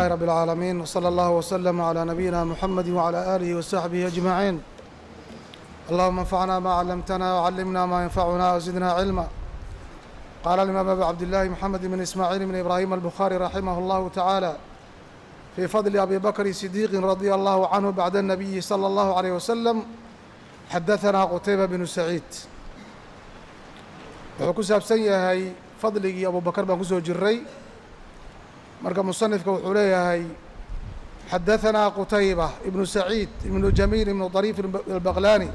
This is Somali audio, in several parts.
رب العالمين، وصلى الله وسلم على نبينا محمد وعلى آله وصحبه أجمعين. اللهم انفعنا ما علمتنا وعلمنا ما ينفعنا وزدنا علما. قال الإمام أبو عبد الله محمد بن إسماعيل بن إبراهيم البخاري رحمه الله تعالى في فضل أبي بكر صديق رضي الله عنه بعد النبي صلى الله عليه وسلم: حدثنا قتيبة بن سعيد. Wuxuu ku saabsan yahay fadligii Abubakar baan kusoo jiray. Marka musanifka wuxuu leeyahay: xadaثanaa Qutayba ibnu Saciid ibnu Jamiil ibnu طariif albaqlani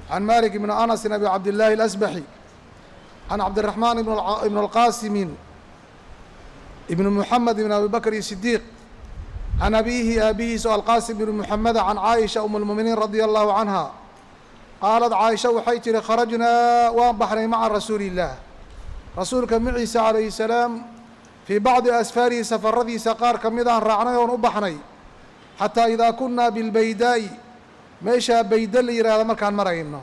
can Malik ibni Anasin abi Cabdillaahi alasbaxi can Cabdiraxmaan ibn اlqaasimin ibn Muxamed ibn Abi Bakr Sidiiq can abiihi aabihiis oo Alqaasim ibn Muxameda can Caaisha um اlmu'miniin radia allahu canha qaalad, Caaisha waxay tihi: kharajnaa, waan baxnay, maca rasuuli illaah, rasuulka maciisa calayhi salaam, fii bacdi asfaarihi, safaradiisa qaar ka mid aan raacnay oon u baxnay, xataa idaa kunnaa bilbaydaa'i, meeshaa bayda la yidhaahdo markaan marayno,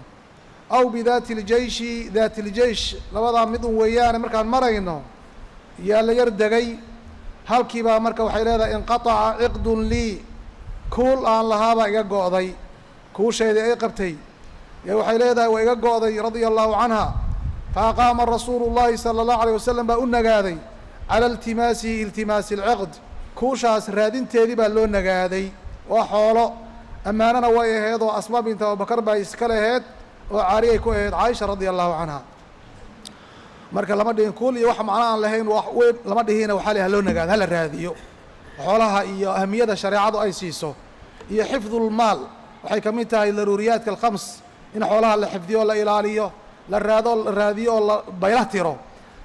aw bidaati iljeyshi, daati iljeysh, labadaa mid un weeyaane, markaan marayno yaa la yar degay halkiibaa. Marka waxay leedahay: inqataca ciqdun lii, kuul aan lahaabaa iga go'day, kuusheedii ay qabtay ya waxay leedahay waa iga go'day, radia allahu canha. Fa aqaama rasuulu llahi sala allahu alayh wasalam baa u nagaaday cala iltimaasihi, iltimaasi alciqd, kuushaas raadinteedii baa loo nagaaday. Waa xoolo ammaanana way aheed oo Asmaa binta Abubakar baa iska laheed oo caariyay ku ahayd Caaisha radia allahu canha. Marka lama dhihin kuul iyo wax macno aan lahayn wax weyn lama dhihina, waxaa la haloo nagaado, hala raadiyo. Xoolaha iyo ahamiyada shareecadu ay siiso iyo xifdulmaal waxay ka mid tahay daruuriyaadka alkhams, in xoolaha la xifdiyo, la ilaaliyo, la raado, la raadiyo oo la baylah tiro.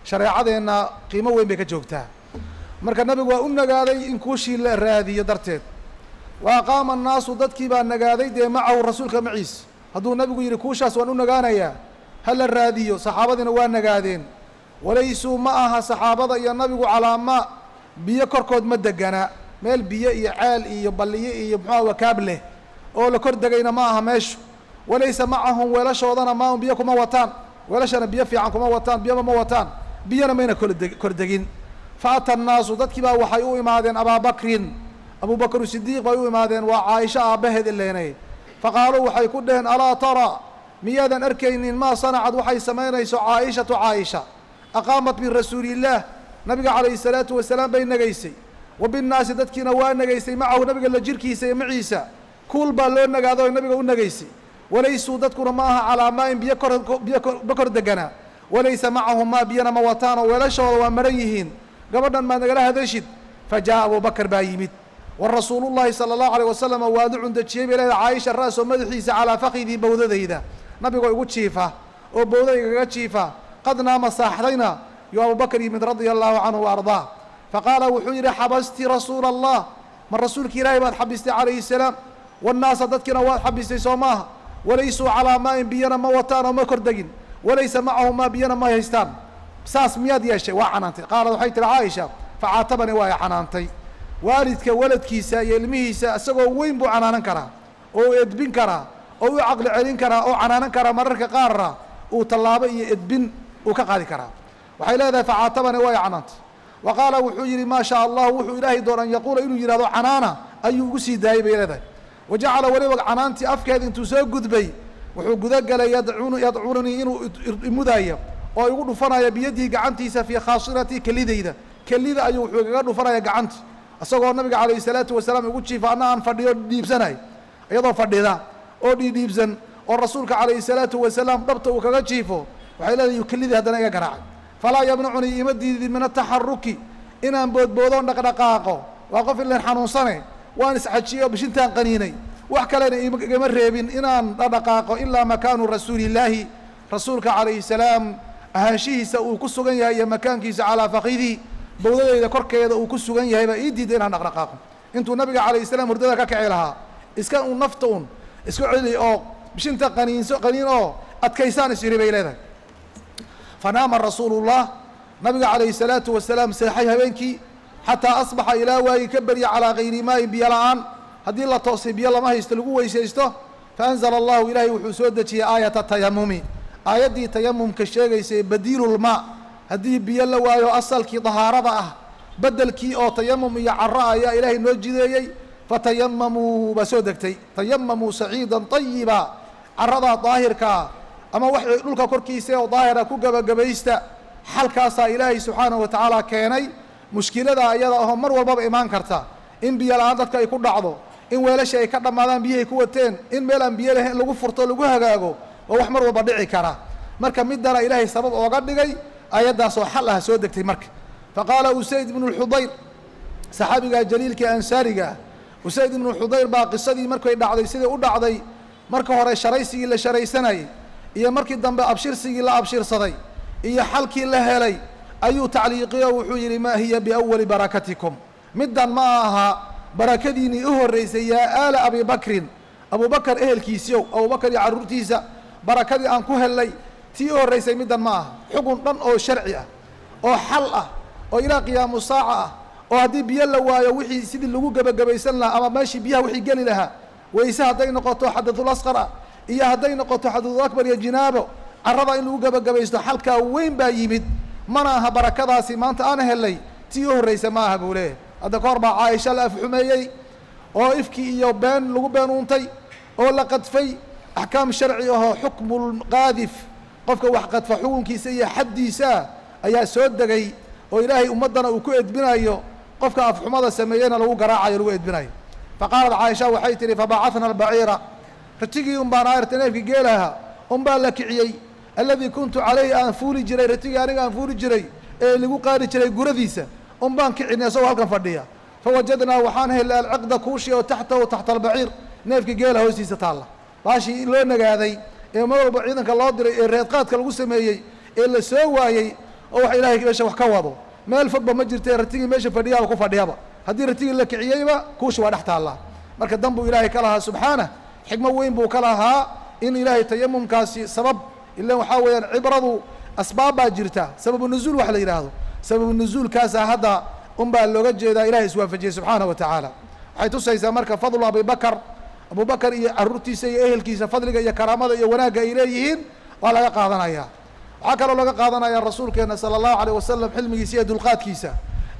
Shareecadeenna qiimo weyn bay ka joogtaa. Marka nabigu waa u nagaaday in kuushii la raadiyo darteed. Wa aqaama annaasu, dadkii baa nagaaday dee, macahu, rasuulka maciis. Hadduu nabigu yidhi kuushaas waan u nagaanayaa ha la raadiyo, saxaabadiina waa nagaadeen. Walaysuu, ma aha saxaabada iyo nabigu, calaa maa, biyo korkood ma degana, meel biyo iyo ceel iyo balliyo iyo muxuuha wakaab leh oo la kor degayna ma aha meeshu. Walaysa macahum, weelashoodana maaun biyo kuma wataan, weelashana biyo fiican kuma wataan, biyaba ma wataan, biyona mayna kor degin. Fa ata annaasu, dadkii baa waxay u imaadeen Abaabakrin, Abubakru Sidiiq bay u imaadeen, waa Caaisho aabbaheed ileenay. Faqaaluu, waxay ku dheheen: alaa tara, miyaadan arkaynin, maa sanacad, waxay samaynayso Caaishatu, Caaisha? Aqaamat birasuuliillaah, nabiga calayhi salaatu wasalaam bay nagaysay, wa binnaasi, dadkiina waa nagaysay, macahu, nabiga la jirkiisa iyo maciisa. Kuul baa loo nagaado oy nabiga u nagaysay. Walaysuu, dadkuna ma aha, calaa maa-in, biyo kor, biyo ma kor deganaa. Walaysa macahum maa, biyana ma wataan oo weelashooda waa maran yihiin. Gabadhan maad nagala hadashid? Fa jaa'a Abubakar baa yimid, wa rasuulullahi sala allahu alayh wasalam waadicun, dejiyey bay leedahay Caaisha, ra'soo, madaxiisa, calaa fakidii, bowdadayda. Nabigoo igu jiifa oo bowda igaga jiifa, qad naama, saaxdayna, yuu Abubakar yimid radia allahu canhu wa ardaah. Faqaala, wuxuu yidhi: xabasti rasuula allah, ma rasuulki Ilaahay baad xabistay calayhi salaam? Wannaasa, dadkiina waad xabistay, soo maaha? Walaysuu calaa maa-in, biyana ma wataan oo ma kor degin. Walaysa macahum maa, biyana ma haystaan. Saas miyaad yeeshay? Waa canaantay. Qaalad, waxay tihi Caaisha: facaatabani, waa ay canaantay. Waalidka waladkiisa iyo ilmihiisa isagoo weyn buu canaanan karaa oo u edbin karaa oo u caqli celin karaa oo canaanan karaa, mararka qaarna uu tallaabo iyo edbin uu ka qaadi karaa. Waxay leedahay: facaatabani, waa ay canaantay. Wa qaala, wuxuu yidhi: maa shaa allahu, wuxuu Ilaahay doon, an yaquula, inuu yidhahdo canaana ayuu ugu sii daayey, bay leedahay. Wa jacala, weliba canaantii afkeeda intuu soo gudbay wuxuu gudagelay yadcunanii, inuu imudaayo oo igu dhufanaya, biyadihi, gacantiisa, fii khaasiratii, kelidayda, kelida ayuu wuxuu igaga dhufanaya gacanta, isagoo nabiga calayhi salaatu wasalaam igu jiifa, anna aan fadhiyo dhiibsanay, iyadoo fadhida oo dhiidhiibsan oo rasuulka calayhi salaatu wasalaam dhabta uu kaga jiifo. Waxay leedahay kelidii haddana iga garaacay. Falaa yamnacunii, ima diidin, min ataxaruki, inaan boodboodoon dhaqdhaqaaqo. Waa qof ilan xanuunsane, waan isxajiyey oo bishintaan qaniinay, wax kalena igama reebin inaan dhaqdhaqaaqo, ilaa makaanu rasuulillaahi, rasuulka calayhi salaam ahaanshihiisa uu ku sugan yahay iyo makaankiisa, calaa fakidii, bowdadayda korkeeda uu ku sugan yahay baa ii diiday inaan dhaqdhaqaaqo. Intuu nabiga calayhi salaam hurdada ka kici lahaa, iska un nafta un iska celi oo bishinta qaniinso, qaniin oo adkaysaan is yidhi, bay leedahay. Fanaama rasuulullah, nabiga calayhi salaatu wasalaam seexay habeenkii, xataa asbaxa, ilaa waagii ka berya, calaa kayri maayin, biyo la'aan. Haddii la toosay biyo lama haysto lagu weysaysto. Faanzala allahu, ilaahay wuxuu soo dejiyey aayata tayamumi, aayaddii tayamumka sheegaysay, badiilulmaa, haddii biyo la waayo asalkii dahaarada ah. Bedelkii oo tayamum iyo caro ayaa ilaahay noo jideeyey. Fatayamamuu baa soo degtay, tayamamuu saciidan طayiba, caradaa daahirkaa ama wax dhulka korkiisa oo daahira ku gebagabaysta. Xalkaasaa ilaahay subxaanahu wa tacaala keenay. Mushkilada ayada ahoo mar walbaba imaan karta, in biyo la-aan dadka ay ku dhacdo, in weelasha ay ka dhammaadaan biyahay ku wateen, in meel aan biyo lahayn lagu furto lagu hagaago, waa wax mar walba dhici kara. Marka midana ilaahay sabab ooga dhigay ayaddaasoo xal ah soo degtay. Marka faqaala Usayd ibnu Lxudayr, saxaabigaa jaliilka ansaariga ah Usayd ibnu Xudayr, baa qisadii markay dhacday sidai u dhacday, marka hore sharaysigii la sharaysanayay iyo markii dambe abshirsigii la abshirsaday iyo xalkii la helay ayuu tacliiqiyo. Wuxuu yidhi: maa hiya biawali barakatikum, middan ma aha barakadiinii u horraysay, yaa aala Abi Bakrin, Abubakar ehelkiisiyow, Abubakar iyo carruurtiisa, barakadii aan ku hellay tii u horraysay middan ma aha. Xugun dhan oo sharci ah oo xal ah oo ilaa qiyaamu saaca ah, oo haddii biyo la waayo wixii sidii lagu gebagabaysan lahaa ama meeshii biyaha wixii geli lahaa, wayse hadday noqoto xadathul asqar ah iyo hadday noqoto xadathul akbar iyo jinaabo, carrada in lagu gebagabaysto, xalkaa weyn baa yimid. Mana aha barakadaasi maanta aan helay tii u horraysa ma aha, buu leeyahay. Hadda ka hor baa Caaisha la afxumeeyey oo ifkii iyo been lagu been uuntay oo la qadfay. Axkaam sharci ahoo xukmulqaadif, qofka wax qadfa xukunkiisa iyo xaddiisa ayaa soo degay, oo ilaahay ummaddana uu ku edbinayo, qofka afxumada sameeyeyna lagu garaacayo, lagu edbinayo. Faqaalat Caaisha, waxay tihi: fabacatna albaciira, ratigii un baan aarta, neefkii geelaha un baa la kiciyey, alladii kuntu calayhi, aan fuuli jiray, ratigii aniga aan fuuli jiray ee lagu qaadi jiray guradiisa un baan kicinay isagoo halkan fadhiya. Fawajadnaa, waxaan helnay, alciqda, kuushii oo taxtahu, taxta albaciir, neefkii geela hoostiisa taalla. Baashii loo nagaaday ee mar walba ciidanka loo diray ee reedqaadka lagu sameeyey ee la soo waayey, oo wax ilaahay meesha wax ka wado meel fogba ma jirte, ratigii meesha fadhiyaaba ku fadhiyaba. Haddii ratigii la kiciyeyba, kuushi waa dhex taallaa. Marka dan buu ilaahay ka lahaa subxaanah, xikmo weyn buu ka lahaa in ilaahay tayamumkaasi sabab ilan waxaa weeyaan cibradu asbaab baa jirta, sababu nuzuul wax la yidhaahdo. Sababu nuzuulkaasa hadda un baa looga jeedaa ilahay iswaafajiyey subxaanaه wa tacaala. Waxay tusaysaa marka fadlu Abibakar, Abubakar iyo carruurtiisa iyo ehelkiisa, fadliga iyo karaamada iyo wanaagga ay leeyihiin waa laga qaadanaya. Waxaa kaloo laga qaadanaya rasuulkeena sala allahu alayh wasalam xilmigiisa iyo dulqaadkiisa,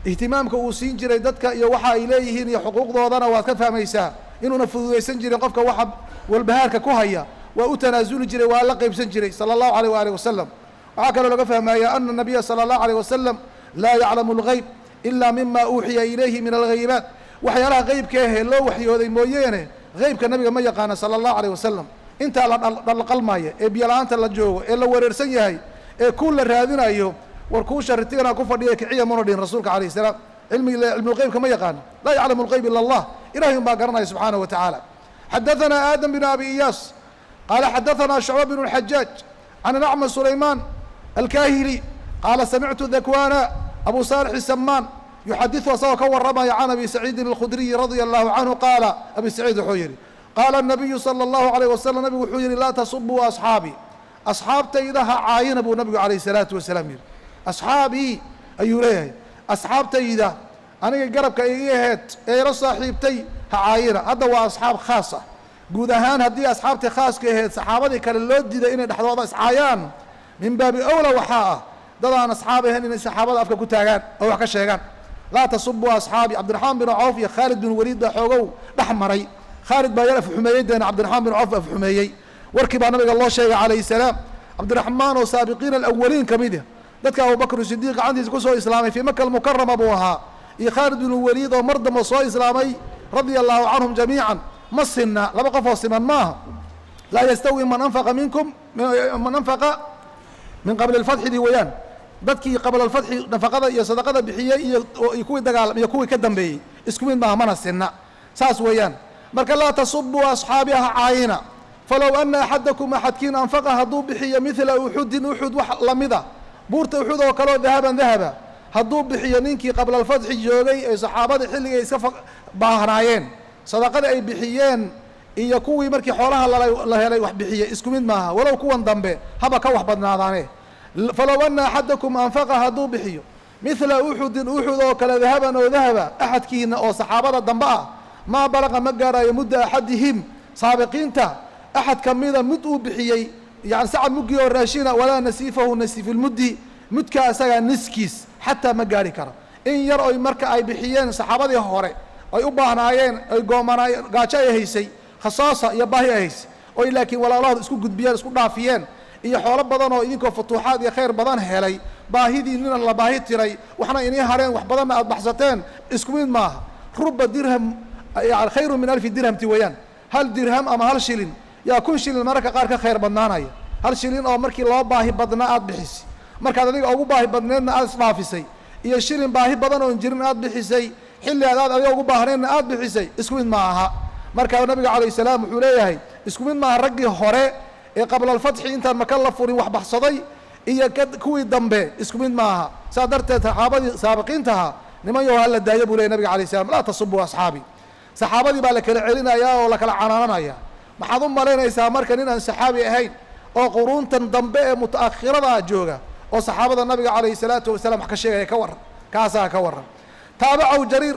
ihtimaamka uu siin jiray dadka iyo waxa ay leeyihiin iyo xuquuqdoodana waad ka fahmaysaa. Inuuna fududaysan jirin qofka waxa walbahaarka ku haya, waa u tanaasuli jiray, waa la qaybsan jiray sala allahu alayh waaalih wasalam. Waxaa kaloo laga fahmaya ana nabiya sala allahu alayh wasalam laa yaclamu algayb ila mima uuxiya ilayhi min alghaybaat, waxyaalaha qeybka ahe loo waxyooday mooyeene qeybka nabiga ma yaqaana sala allahu alayh wasalam. Intaa la dhalqalmaya ee biyo la-aanta la joogo ee la wareersan yahay ee kuul la raadinayo, war kuusha ritigana ku fadhiya kiciya muna dhihin rasuulka alayh salaam. Cilmulqeybka ma yaqaano, laa yaclamu alqeyb ila allah, ilahay un baa garanaya subxaanaه wa tacaala. Xadaثana Aadam bn Abi Iyaas qaala xadaثana Shucba bn الxajaaj can Acma Sulaymaan alkahili qaala samictu Dakwana Abu Saalix الsamaan yuxadiثu, asagoo ka warramaya, can Abi Saciidin الkhudriyi radia allahu canhu qaala, Abi Saciid wuxuu yihi: qaala الnabiyu salى اllahu عalيyه wasalam, nabigu wuxuu yihi: laa tasubuu asxaabii, asxaabtayda ha caayina, buu nabigu alayh الsalaatu wasalaam yihi. Asxaabii ayuu leeyahay, asxaabtayda aniga garabka iga aheed ee ila saaxiibtay ha caayina. Hadda waa asxaab khaas ah. Guud ahaan haddii asxaabtii khaaska aheed saxaabadii kale loo diiday inay dhexdooda iscaayaan, min baabi awla waxaa ah dad aan asxaab ahayn inay saxaabada afka ku taagaan oo wax ka sheegaan. Laa tasubuu asxaabi. Cabdiraxmaan bin Cawf iyo Khaalid bin Waliid baa xoogow dhex maray. Khaalid baa yar afxumeeyey, deena Cabdiraxmaan bin Cawf afxumeeyey. Warkii baa nabiga loo sheegay calayhi salaam. Cabdiraxmaan oo saabiqiina alawaliin ka mid ah, dadka Abubakr Sidiiq gacantiisa kusoo islaamay fii Maka Almukarama buu ahaa, iyo Khaalid bin Waliid oo mar dambe soo islaamay radia allahu canhum jamiican, ma sinna, laba qof oo siman maaha. Laa yastawi man anfaqa minkum, man anfaqa min qabli alfatxidii weeyaan, dadkii qabla alfatxi nafaqada iyo sadaqada bixiyey iyo kuwii dagaalam iyo kuwii ka dambeeyey isku mid maaha, mana sinna, saas weeyaan. Marka laa tasubuu asxaabi, ha caayina. Falow ana axadakum, axadkiin, anfaqa hadduu bixiyo midla uxudin, uxud wax lamida, buurta uxud oo kaleo, dahaban dahaba hadduu bixiyo, ninkii qabla alfatxi joogay ee saxaabada xilligay iska baahnaayeen sadaqada ay bixiyeen iyo kuwii markii xoolaha la helay wax bixiyey isku mid maaha, walow kuwan dambe haba ka wax badnaadaane. Falow ana axadakum anfaqa hadduu bixiyo midla uxudin, uxud oo kale, dahaban oo dahaba, axadkiina oo saxaabada dambe ah, maa balaqa, ma gaarayo, mudda axadihim, saabiqiinta axad kamida mid uu bixiyey, yani sacad muggi oo raashina, walaa nasiifahu, nasiifulmuddi, mudka asagaa niskiis xataa ma gaari karo. In yar oy marka ay bixiyeen saxaabadii hore ay u baahnaayeen, ay goomanaayeen, gaajo ay haysay, khasaasa iyo baahi ay haysay, oy laakiin walaalahooda isku gudbiyeen, isku dhaafiyeen, iyo xoolo badan oo idinkoo futuuxaad iyo khayr badan helay, baahidiinina la baahi tiray, waxna inii hareen, wax badanna aad baxsateen, isku mid maaha. Ruba dirham yani khayrun min alfi dirhamti weeyaan. Hal dirham ama hal shilin yaa 1000 shilin mararka qaar ka khayr badnaanaya. Hal shilin oo markii loo baahi badnaa aad bixisay, markaad adiga ugu baahi badneedna aad isdhaafisay, iyo shilin baahi badan oon jirin aad bixisay, xilli aad aad adiga ugu baahnaydna aad bixisay, isku mid ma aha. Marka nabiga calayh salaam wuxuu leeyahay isku mid maaha raggii hore ee qabla alfatxi, intaan Maka la furin, wax baxsaday iyo kuwii dambe, isku mid maaha. Saas darteed saxaabadii saabiqiintaha, niman yahow, hala daayo buu ley nabiga alayh salam. Laa tasubuu asxaabi. Saxaabadii baa la kala celinayaa oo la kala canaananaya. Maxaad u malaynaysaa marka nin aan saxaabi ahayn oo quruuntan dambe ee muta'akhiradaa jooga oo saxaabada nabiga calayhi salaatu wasalaam wax ka sheegaya? Ka warran kaasaa, ka warran. Taabacahu Jariir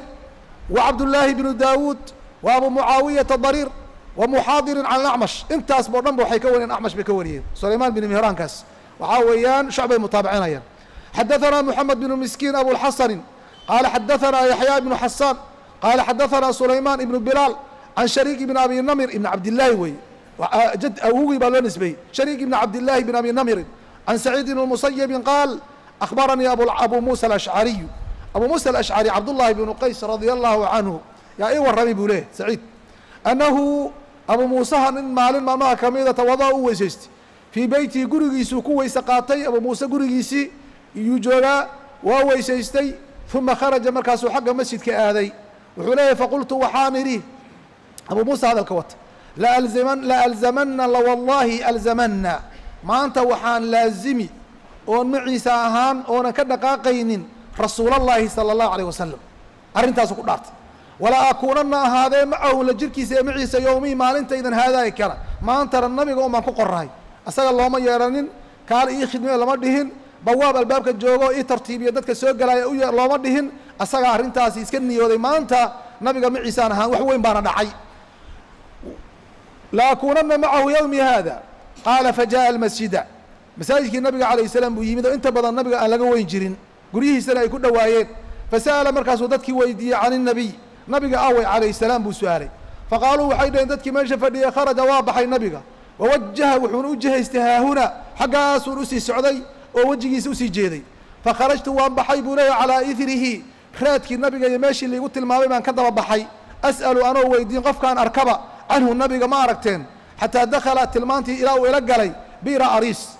wa Cabdullaahi bnu Daawuud wa Abu Mucaawiyata Dariir wa Muxaadirin can Acmash. Intaas bo dhan ba waxay ka wariyeen Acmash bay ka wariyeen. Sulaymaan bin Mihraankaas waxaa weeyaan Shucbay mutaabicinayaan. Xadaثana Moxamed bnu Miskiin Abulxasanin qaala xadaثana Yaxya ibnu Xasaan qaala xadaثana Sulaymaan ibnu Bilaal can Shariik ibn Abi Namir ibn Cabdillaahi wey, jad awogii baa loo nisbeeyey, Shariik ibn Cabdillaahi bn Abi Namirin can Saciid ibn Musayibin qaal akhbaranii Abu Muusa Alashcariyu. Abu Muusa Alashcari, Cabdullaahi bnu Qays radia allahu canhu yaa ii warramay buu leeyahy Saciid, annahu Abu Muusaha nin maalin maalmaha kamida tawada'a, u weysaystay, fii beytihi, gurigiisuu ku weyse qaatay. Abu Muuse gurigiisii iyuu joogaa, waa weysaystay. Uma kharaja, markaasuu xagga masjidka aaday. Wuxuu leeyahy faqultu, waxaan idhi, Abu Muusa hadalka wata, la alzamana lawallaahi alzamanna, maanta waxaan laazimi oon maciisa ahaan oonan ka dhaqaaqaynin Rasuulallaahi sala allahu alayh wasalam. Arrintaasu ku dhaartay. Wala akuunanna, ahaadee, macahu, la jirkiisa ee maciisa, yowmii, maalintaydan, haadaay kana, maantana nabiga un baan ku qorahay. Asaga looma yeedhanin, kaal ii khidmee lama dhihin, bawaab albaabka joogo ii tartiibiyo dadka soo gelaya u looma dhihin. Asagaa arrintaasi iska niyooday, maanta nabiga maciisaan ahaan, wax weyn baana dhacay, la akuunana macahu yowmi hada. Qaala fajaءa almasjida, masaajidkii nabiga calayh salaam buu yimid oo inta badan nabiga aan laga weyn jirin, guryihiisana ay ku dhowaayeen. Fasa'ala, markaasuu dadkii weydiiyey, can الnabiy, nabiga awey calayh salaam buu su-aalay. Faqaaluu, waxay dhaheen dadkii meesha fadhiyey, kharaja, waa baxay nabiga, wawajaha, wuxuuna u jihaystay, haahuna, xaggaasuun usii socday oo wejigiisa usii jeeday. Fakharajtu, waan baxay buu leeyahy, calaa ithrihi, raadkii nabiga iyo meeshii liigu tilmaamay baan ka daba baxay, as'alu, anoo weydiin qofkaan arkaba, canhu, nabiga ma aragteen, xataa dakhala, tilmaantii ilaa uu ila galay, biira Ariis,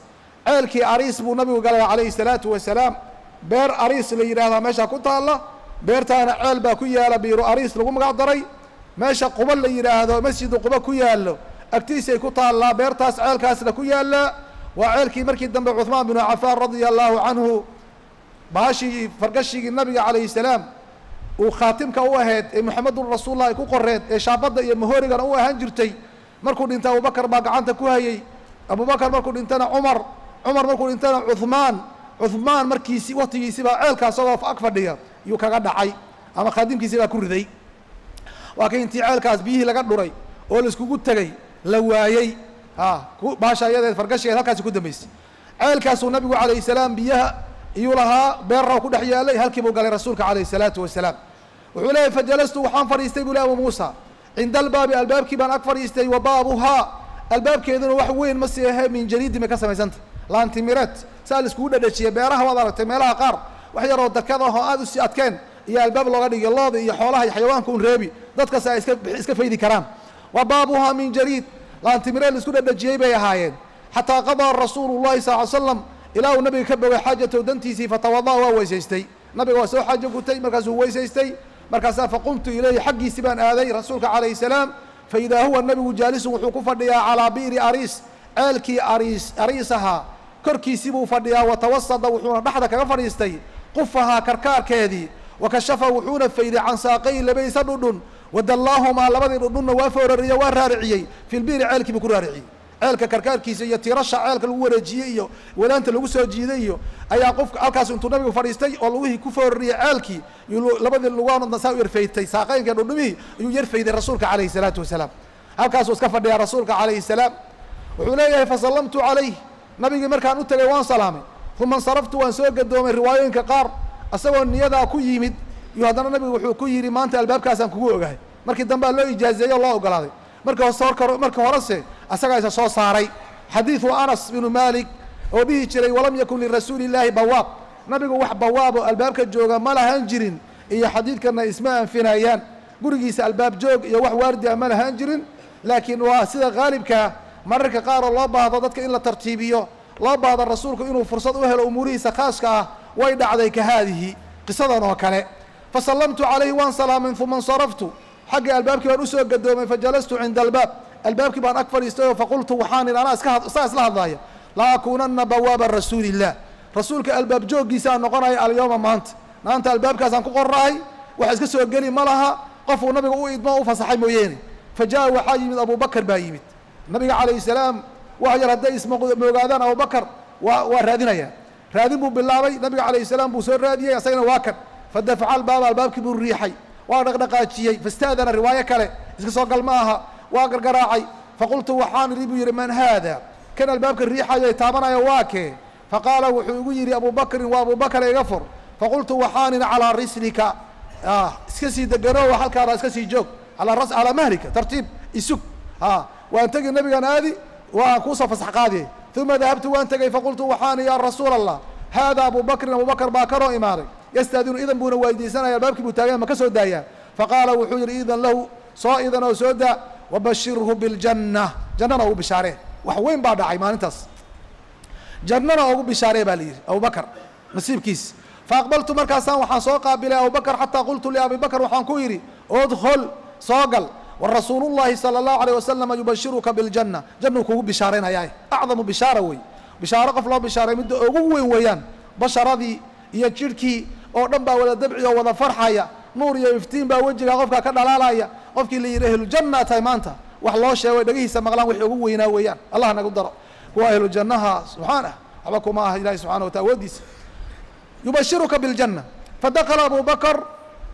ceelkii Ariis buu nabigu galay calayhi salaatu wasalaam. Beer Ariis la yidhaahdaa meeshaa ku taalla, beertaana ceel baa ku yaala Biiru Ariis lagu magac daray. Meesha Quba la yidhaahdo, Masjidu Quba ku yaallo agtiisay ku taallaa beertaas, ceelkaasna ku yaallaa. Waa ceelkii markii dambe Cuثmaan binu Cafaan radia allahu canhu baashii fargashigii nabiga calayhi salaam uu khaatimka u ahayd ee Moxamedun Rasuullah ay ku qoreed ee shaabadda iyo mahoorigana u ahaan jirtay. Markuu dhintay Abubakar baa gacanta ku hayey, Abubakar markuu dhintana Cumar, Cumar markuu dhintana Cuثmaan, Cuثmaan markiisi waktigiisii baa ceelka isagoo ag fadhiya yuu kaga dhacay ama khaadimkiisii baa ku riday. Waa kii intii ceelkaas biyihii laga dhuray oo laiskugu tegey la waayey. A baasha iyadeed fargashigeed halkaasi ku dambeysay. Ceelkaasuu nabigu calayhi salaam biyaha iyuu lahaa, beerra ku dhex yaalay, halkii buu galay rasuulka calayhi salaatu wasalaam. Wuxuu leeyahy fajalastu, waxaan fadhiistay buu ley Abu Muusa, cinda albaabi, albaabkii baan ag fadhiistay. Wa baabuhaa, albaabkeeduna wax weyn ma sii ahe, min jariidin bay ka samaysanta, laantimireed saa la iskugu dhadhajiyay. Beeraha waad aragtay, meelaha qaar wax yaroo dakad ahoo aad usii adkeen iyo albaab looga dhigay, looda iyo xoolaha iyo xayawaanka un reebi, dadkas ay iska faydi karaan. Wa baabuhaa min jariid, laantimireed la isku dhadhajiyey bay ahaayeen. Xataa qadaa rasuulu llahi sal ly slam, ilaa uu nabiga ka bogay, xaajatow, dantiisii. Fatawada'a, waa weysaystay nabiga, waa soo xaajo gutay, markaasuu weysaystay. Markaasaa faqumtu ilayhi, xaggiisii baan aaday rasuulka calayhi salaam. Faidaa huwa nabigu jaalisun, wuxuu ku fadhiyaa, calaa bi'ri Ariis, ceelkii Ariis Ariis ahaa korkiisii buu fadhiyaa. Watawasada, wuxuuna dhexda kaga fadhiistay, qufahaa, karkaarkeedii. Wakashafa, wuxuuna fayday, can saaqay, labadiisa dhudhun, wadallaahumaa, labadii dhudhunna waa foorariye, waa raariciyey, fi lbi'ri, ceelkii buu ku raariciyey. Ceelka karkaarkiisa iyo tiirasha ceelka lagu wareejiyey iyo wadaanta lagu soo jiiday iyo ayaa qofka halkaas intuu nabigu fadhiistay oo lugihii ku foorariyey ceelkii, labadii lugaanoodna saa u yarfaytay, saaqeynka dhudhumihii ayuu yarfayday rasuulka calayhi salaatu wasalaam. Halkaasuu iska fadhiyaa rasuulka calayhi salaam. Wuxuu leeyahay fasallamtu calayh, nabigii markaan u tegay waan salaamay. Uma insaraftu, waan soo gadoomay. Riwaayooyinka qaar Asagoo niyadaa ku yimid iyo haddana nabigu wuxuu ku yidhi maanta albaabkaasaan kugu ogahay. Markii dambea loo ijaazeeyo o loo ogolaaday. Marka hose marka horese asagaa isa soo saaray. Xadiidu Anas binu Malik oo dhihi jiray walam yakun lirasuuli illaahi bawaab, nabigu wax bawaabo albaabka jooga ma lahaan jirin, iyo xadiidkana isma anfinayaan. Gurigiisa albaab joog iyo wax waardi a ma lahaan jirin, laakiin waa sida haalibkaa mararka qaar oo loo baahdo dadka in la tartiibiyo, loo baahdo rasuulku inuu fursad u helo umuurihiisa khaaska ah, way dhacday ka haadihi qisadan oo kale. Fasallamtu calayhi, waan salaamay, uma insaraftu, xagga albaabkii baan usoo gadoomay. Fajalastu cinda albaab, albaabkii baan ag fadhiistay oo faqultu waxaan idhi anaa iska saa isla hadlaaya, la akuunana bawaaba rasuuli illah, rasuulka albaab jooggiisaan noqonaya alyawma maanta. Maanta albaabkaasaan ku qorrahay, wax iska soo geli ma laha qofuu nabiga u idmo o u fasaxay mooyeene. Fa jaa, waxaa yimid Abubakar baa yimid. Nabiga calayhi salaam wax yar hadday ismoogaadaan Abubakar waa raadinaya, raadin buu bilaabay. Nabiga calayhi salaam buu soo raadiyey, asagana waa kan. Fadafaca albaaba, albaabkii buu riixay, waa dhaqdhaqaajiyey. Fastaadana, riwaayo kale iska soo gal ma aha, waa gargaraacay. Faqultu waxaan idhi buu yidhi, man haada, kan albaabka riixayo taabanaya waa kee? Faqaala wuxuu igu yidhi, Abubakrin, waa Abubakar, iga fur. Faqultu waxaan idhi, calaa rislika, iska sii degano, halkaada iska sii joog, calaa mahlika, tartiib isug, waan tegi nabigaan aadi, waan kuusoo fasax qaadiyay. Uma dahabtu, waan tegey. Faqultu waxaan yaa rasuula Allah, haada Abu Bakrin, Abubakar baa kanoo imaaday, yastaadinu, idan buuna weydiisanaya, albaabkii buu taaganya, ma ka soo daayaa? Faqaala wuxuu yidhi, idan lahu, soo idan oo soo daa, wabashirhu biljanna, jannana ugu bishaaree. Wax weyn baa dhacay maalintaas, jannana ugu bishaaree baa la yidhi Abubakar nasiibkiis. Faaqbaltu, markaasaan waxaan soo qaabilay Abubakar, xataa qultu liabi Bakr, waxaan ku yidhi, udkhul, soo gal, warasuulu llahi sala allahu alayh wasalama yubashiruka biljanna, jannuu kugu bishaaraynayaa. Acdamu bishaara wey, bishaaro qof loo bishaaray midda ugu weyn weeyaan. Basharadii iyo jidhkii oo dhan baa wada dabci oo wada farxaya, nuur iyo iftiin baa wejiga qofkaa ka dhalaalaya. Qofkii la yidhi ahlujanna tahay maanta, wax loo sheego dhegihiisa maqlaan wixii ugu weynaa weeyaan. Allah nagu daro kuwa ahlujannaha, subxaanah, waxba kuma ah ilahi subxana wa taala awoodiisa. Yubashiruka biljanna. Fadakala Abu Bakr,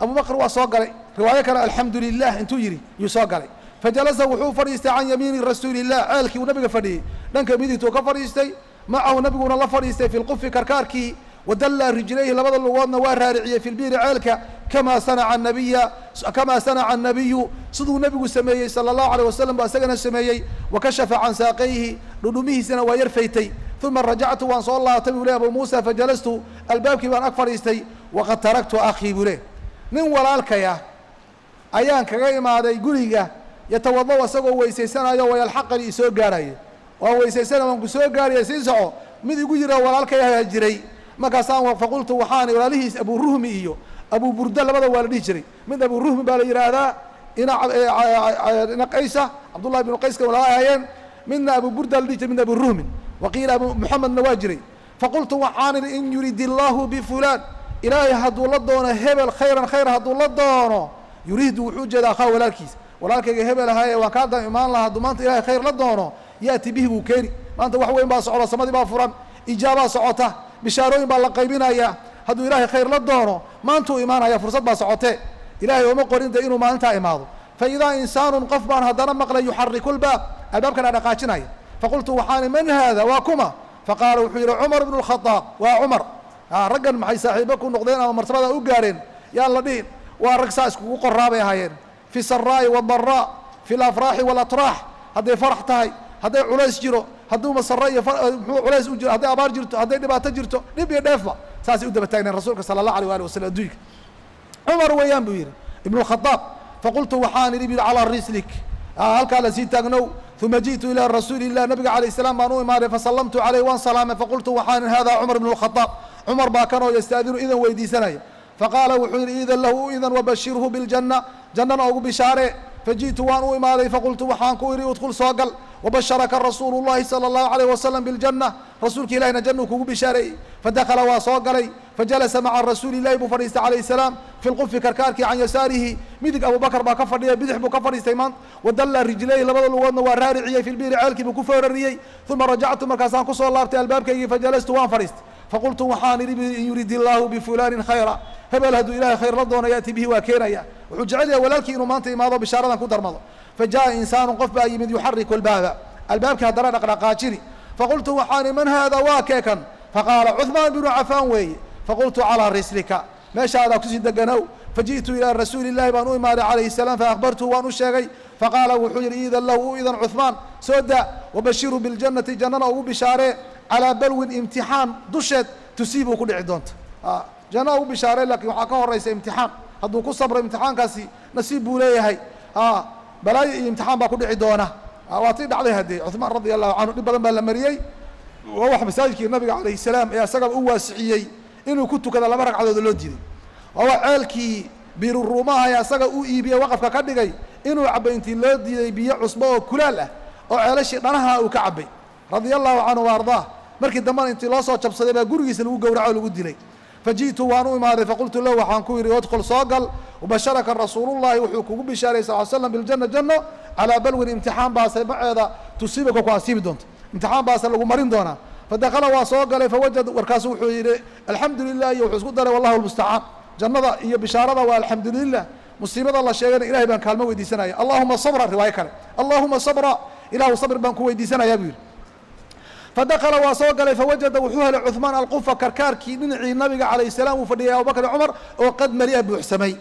Abu Bakr waa soo galay. Riwaayo kale alxamdu lilah intuu yidhi yuu soo galay. Fajalasa, wuxuu fadhiistay can yamiini rasuuli illah, ceelkii uu nabiga fadhiyey dhanka midigtuu ka fadhiistay, macahu nabiguna la fadhiistay, fi lqufi, karkaarkii. Wadallaa rijlayhi, labada lugoodna waa raariciyey, fi lbiiri, ceelka, kamaa sanaca nabiya, kamaa sanaca annabiyu, siduu nabigu sameeyey sala allahu alayh wasalam buu isagana sameeyey. Wakashafa can saaqayhi, dhudhumihiisana waa yar faytay. Uma rajactu, waan soo laabtay buu le Abu Muusa, fajalastu, albaabkii baan ag fadhiistay. Waqad taraktu akhii buu le, nin walaalkay ah ayaan kaga imaaday guriga, yatawada, isagoo weysaysanayo, wayalxaqani, isoo gaarhayo. Waan weysaysana, waan ku soo gaaraya, sii soco, mid igu yira walaalkay ayaa jiray. Markaasaan faqultu waxaan walaalihiis Abu Ruhmi iyo Abu Burda labada waa la dhihi jiray. Mid Abu Ruhmi baa la yidhaahdaa, ina Qaysa, Cabdullahi binu Qayska walaala ahaayeen. Midna Abu Burda la dhihi jiray, midna Abu Ruhmin, waqiila Abu Muxamedna waa jiray. Faqultu waxaan idhi, in yurid illaahu bifulaan, ilaahay hadduu la doono hebel, khayran, khayr hadduu la doono, yuriidu, wuxuu jeedaa, akhaa, walaalkiis, walaalkayga hebel ahaaye waan kaa dam imaan lahaa, hadduu maanta ilahay khayr la doono, yaati bihi, wuu keeni. Maanta wax weyn baa socda, samadii baa furan, ijaabaa socota, bishaarooyin baa la qaybinaya. Hadduu ilaahay khayr la doono maantuu imaanaya, fursad baa socotee. Ilahay ooma qorin de inuu maalintaa imaado. Fa idaa insaanun, qof baan haddana maqlay, yuxariku lbaab, albaabkan dhaqaajinaya. Faqultu waxaani, man haada, waa kuma? Faqaala wuxuu yidhi, Cumar bnu lkhadaab, waa Cumar. Raggan maxay saaxiibo ku noqdeen ama martabada u gaareen yaan la dhihin, waa rag saa iskugu qoraa bay ahaayeen, fi saraa'i wadaraa, fi alafraaxi walatraax. Hadday farax tahay, hadday culays jiro, hadduu masaro iyo muxuu culays u jiro, hadday abaar jirto, hadday dhibaato jirto, dhib iyo dheefba saasay u daba taagneen rasuulka sala allah alيh ali wasalam adduunka. Cumar weeyaan buu yidhi ibnu lkhadaab. Faqultu waxaan idhi bu yidhi, calaa rislik, halkaa la sii taagnow. Uma jiئtu ilى rasuuli الlah, nabiga alayه الsalaam baan u imaaday. Fasallamtu calayh, waan salaamay. Faqultu waxaan hada Cumar bn الkhadaab, Cumar baa kanoo yastaadinu, idan weydiisanaya. Faqaala wuxuu yidhi, idan lahu, idan, wabashirhu biاljanna, jannana ugu bishaare. Fajiئtu, waan u imaaday. Faqultu waxaan ku idhi, udkul, soo gal, wabasharaka rasuulu الlahi salى الlahu عalيه wasalam biاljanna, rasuulka ilahina jannuu kugu bishaareeyey. Fadakala, waa soo galay. Fajalasa maca rasuuli illahi buu fadhiistay calayh salaam, fi lqufi, karkaarkii, can yasaarihi, midig Abubakar baa ka fadhiya, bidix buu ka fadhiistay maanta. Wadalla rijlayhi, labada lugoodna waa raariciyey, fi lbiiri, ceelkii buu ku foorariyey. Uma rajactu, markaasaan kusoo laabtay albaabkaygii. Fajalastu, waan fadhiistay. Faqultu waxaan idhi, in yurid illaahu bifulanin khayra, hebel hadduu ilahay khayr la doono, yaati bihi, waa keenaya. Wuxuu jecel yahay walaalkii inuu maanta imaado bishaaradan ku darmado. Fa jaءa insaanu, qof baa yimid, yuxariku albaaba, albaabkii haddana dhaqdhaqaajini. Faqultu waxaan man haada, waa kee kan? Faqaala, Cuثmaan binu Cafaan weeye. Faqultu calaa rislika, meeshaadaa kusii deganow. Faji'tu ilaa rasuuli illahi baan u imaaday calayhi salaam, faakhbartuhu waan u sheegay. Faqaala wuxuu yidhi iidan lahu u idan Cuثmaan, soo daa, wabashiru biاljannati, jannana ugu bishaaree, calaa balwin imtixaan dusheed tusiibuu ku dhici doonta. Janna ugu bishaaree, laakiin waxaa ka horaysa imtixaan. Hadduu ku sabro imtixaankaasi nasiib buu leeyahay. Balaayo iyo imtixaan baa ku dhici doona. Waa tii dhacday haddee Cuثmaan radia allahu canhu dhib badan baa la mariyey. Waa wax masaajidkii nabiga calayhi salaam ee isagaba u waasiciyey inuu ku tukada laba ragcadood loo diiday. Waa wax ceelkii biiruruumaha ee asaga u iibiyey waqafka ka dhigay inuu cabay intii loo diiday biyo cusbo oo kulaal ah oo ceelashii dhanaha uu ka cabay radia allahu canhu wa ardaah. Markii dambena intii loo soo jabsaday baa gurigiisa lagu gowraco o lagu dilay. Faji'tu waan u imaaday, faqultu lahu waxaan ku yidhi udkhul, soo gal, wabasharaka rasuulullahi wuxuu kugu bishaarayy sal l slam biljanna janno, calaa balwin imtixaan baase maceeda tusiibaka ku asiibi doonta, imtixaan baase lagu marin doonaa. Fadakala waa soo galay, fawajad warkaasu wuxuu yidhi alxamdu lilah, iyo wuxuu isku daray wallahu lmustacaan. Jannada iyo bishaarada waa alxamdu lilah, musiibada la sheegana ilahay baan kaalmo weydiisanaya. Allahuma sabra, riwaayo kale allahuma sabra, ilahu sabr baan ku weydiisanayaa buu yidhi. Fadakala waa soo galay, fawajada wuxuu helay Cuثmaan alqufa, karkaarkii dhinacii nabiga calayh salaam uu fadhiyay Abubakr i Cumar oo qad maria buuxsamay.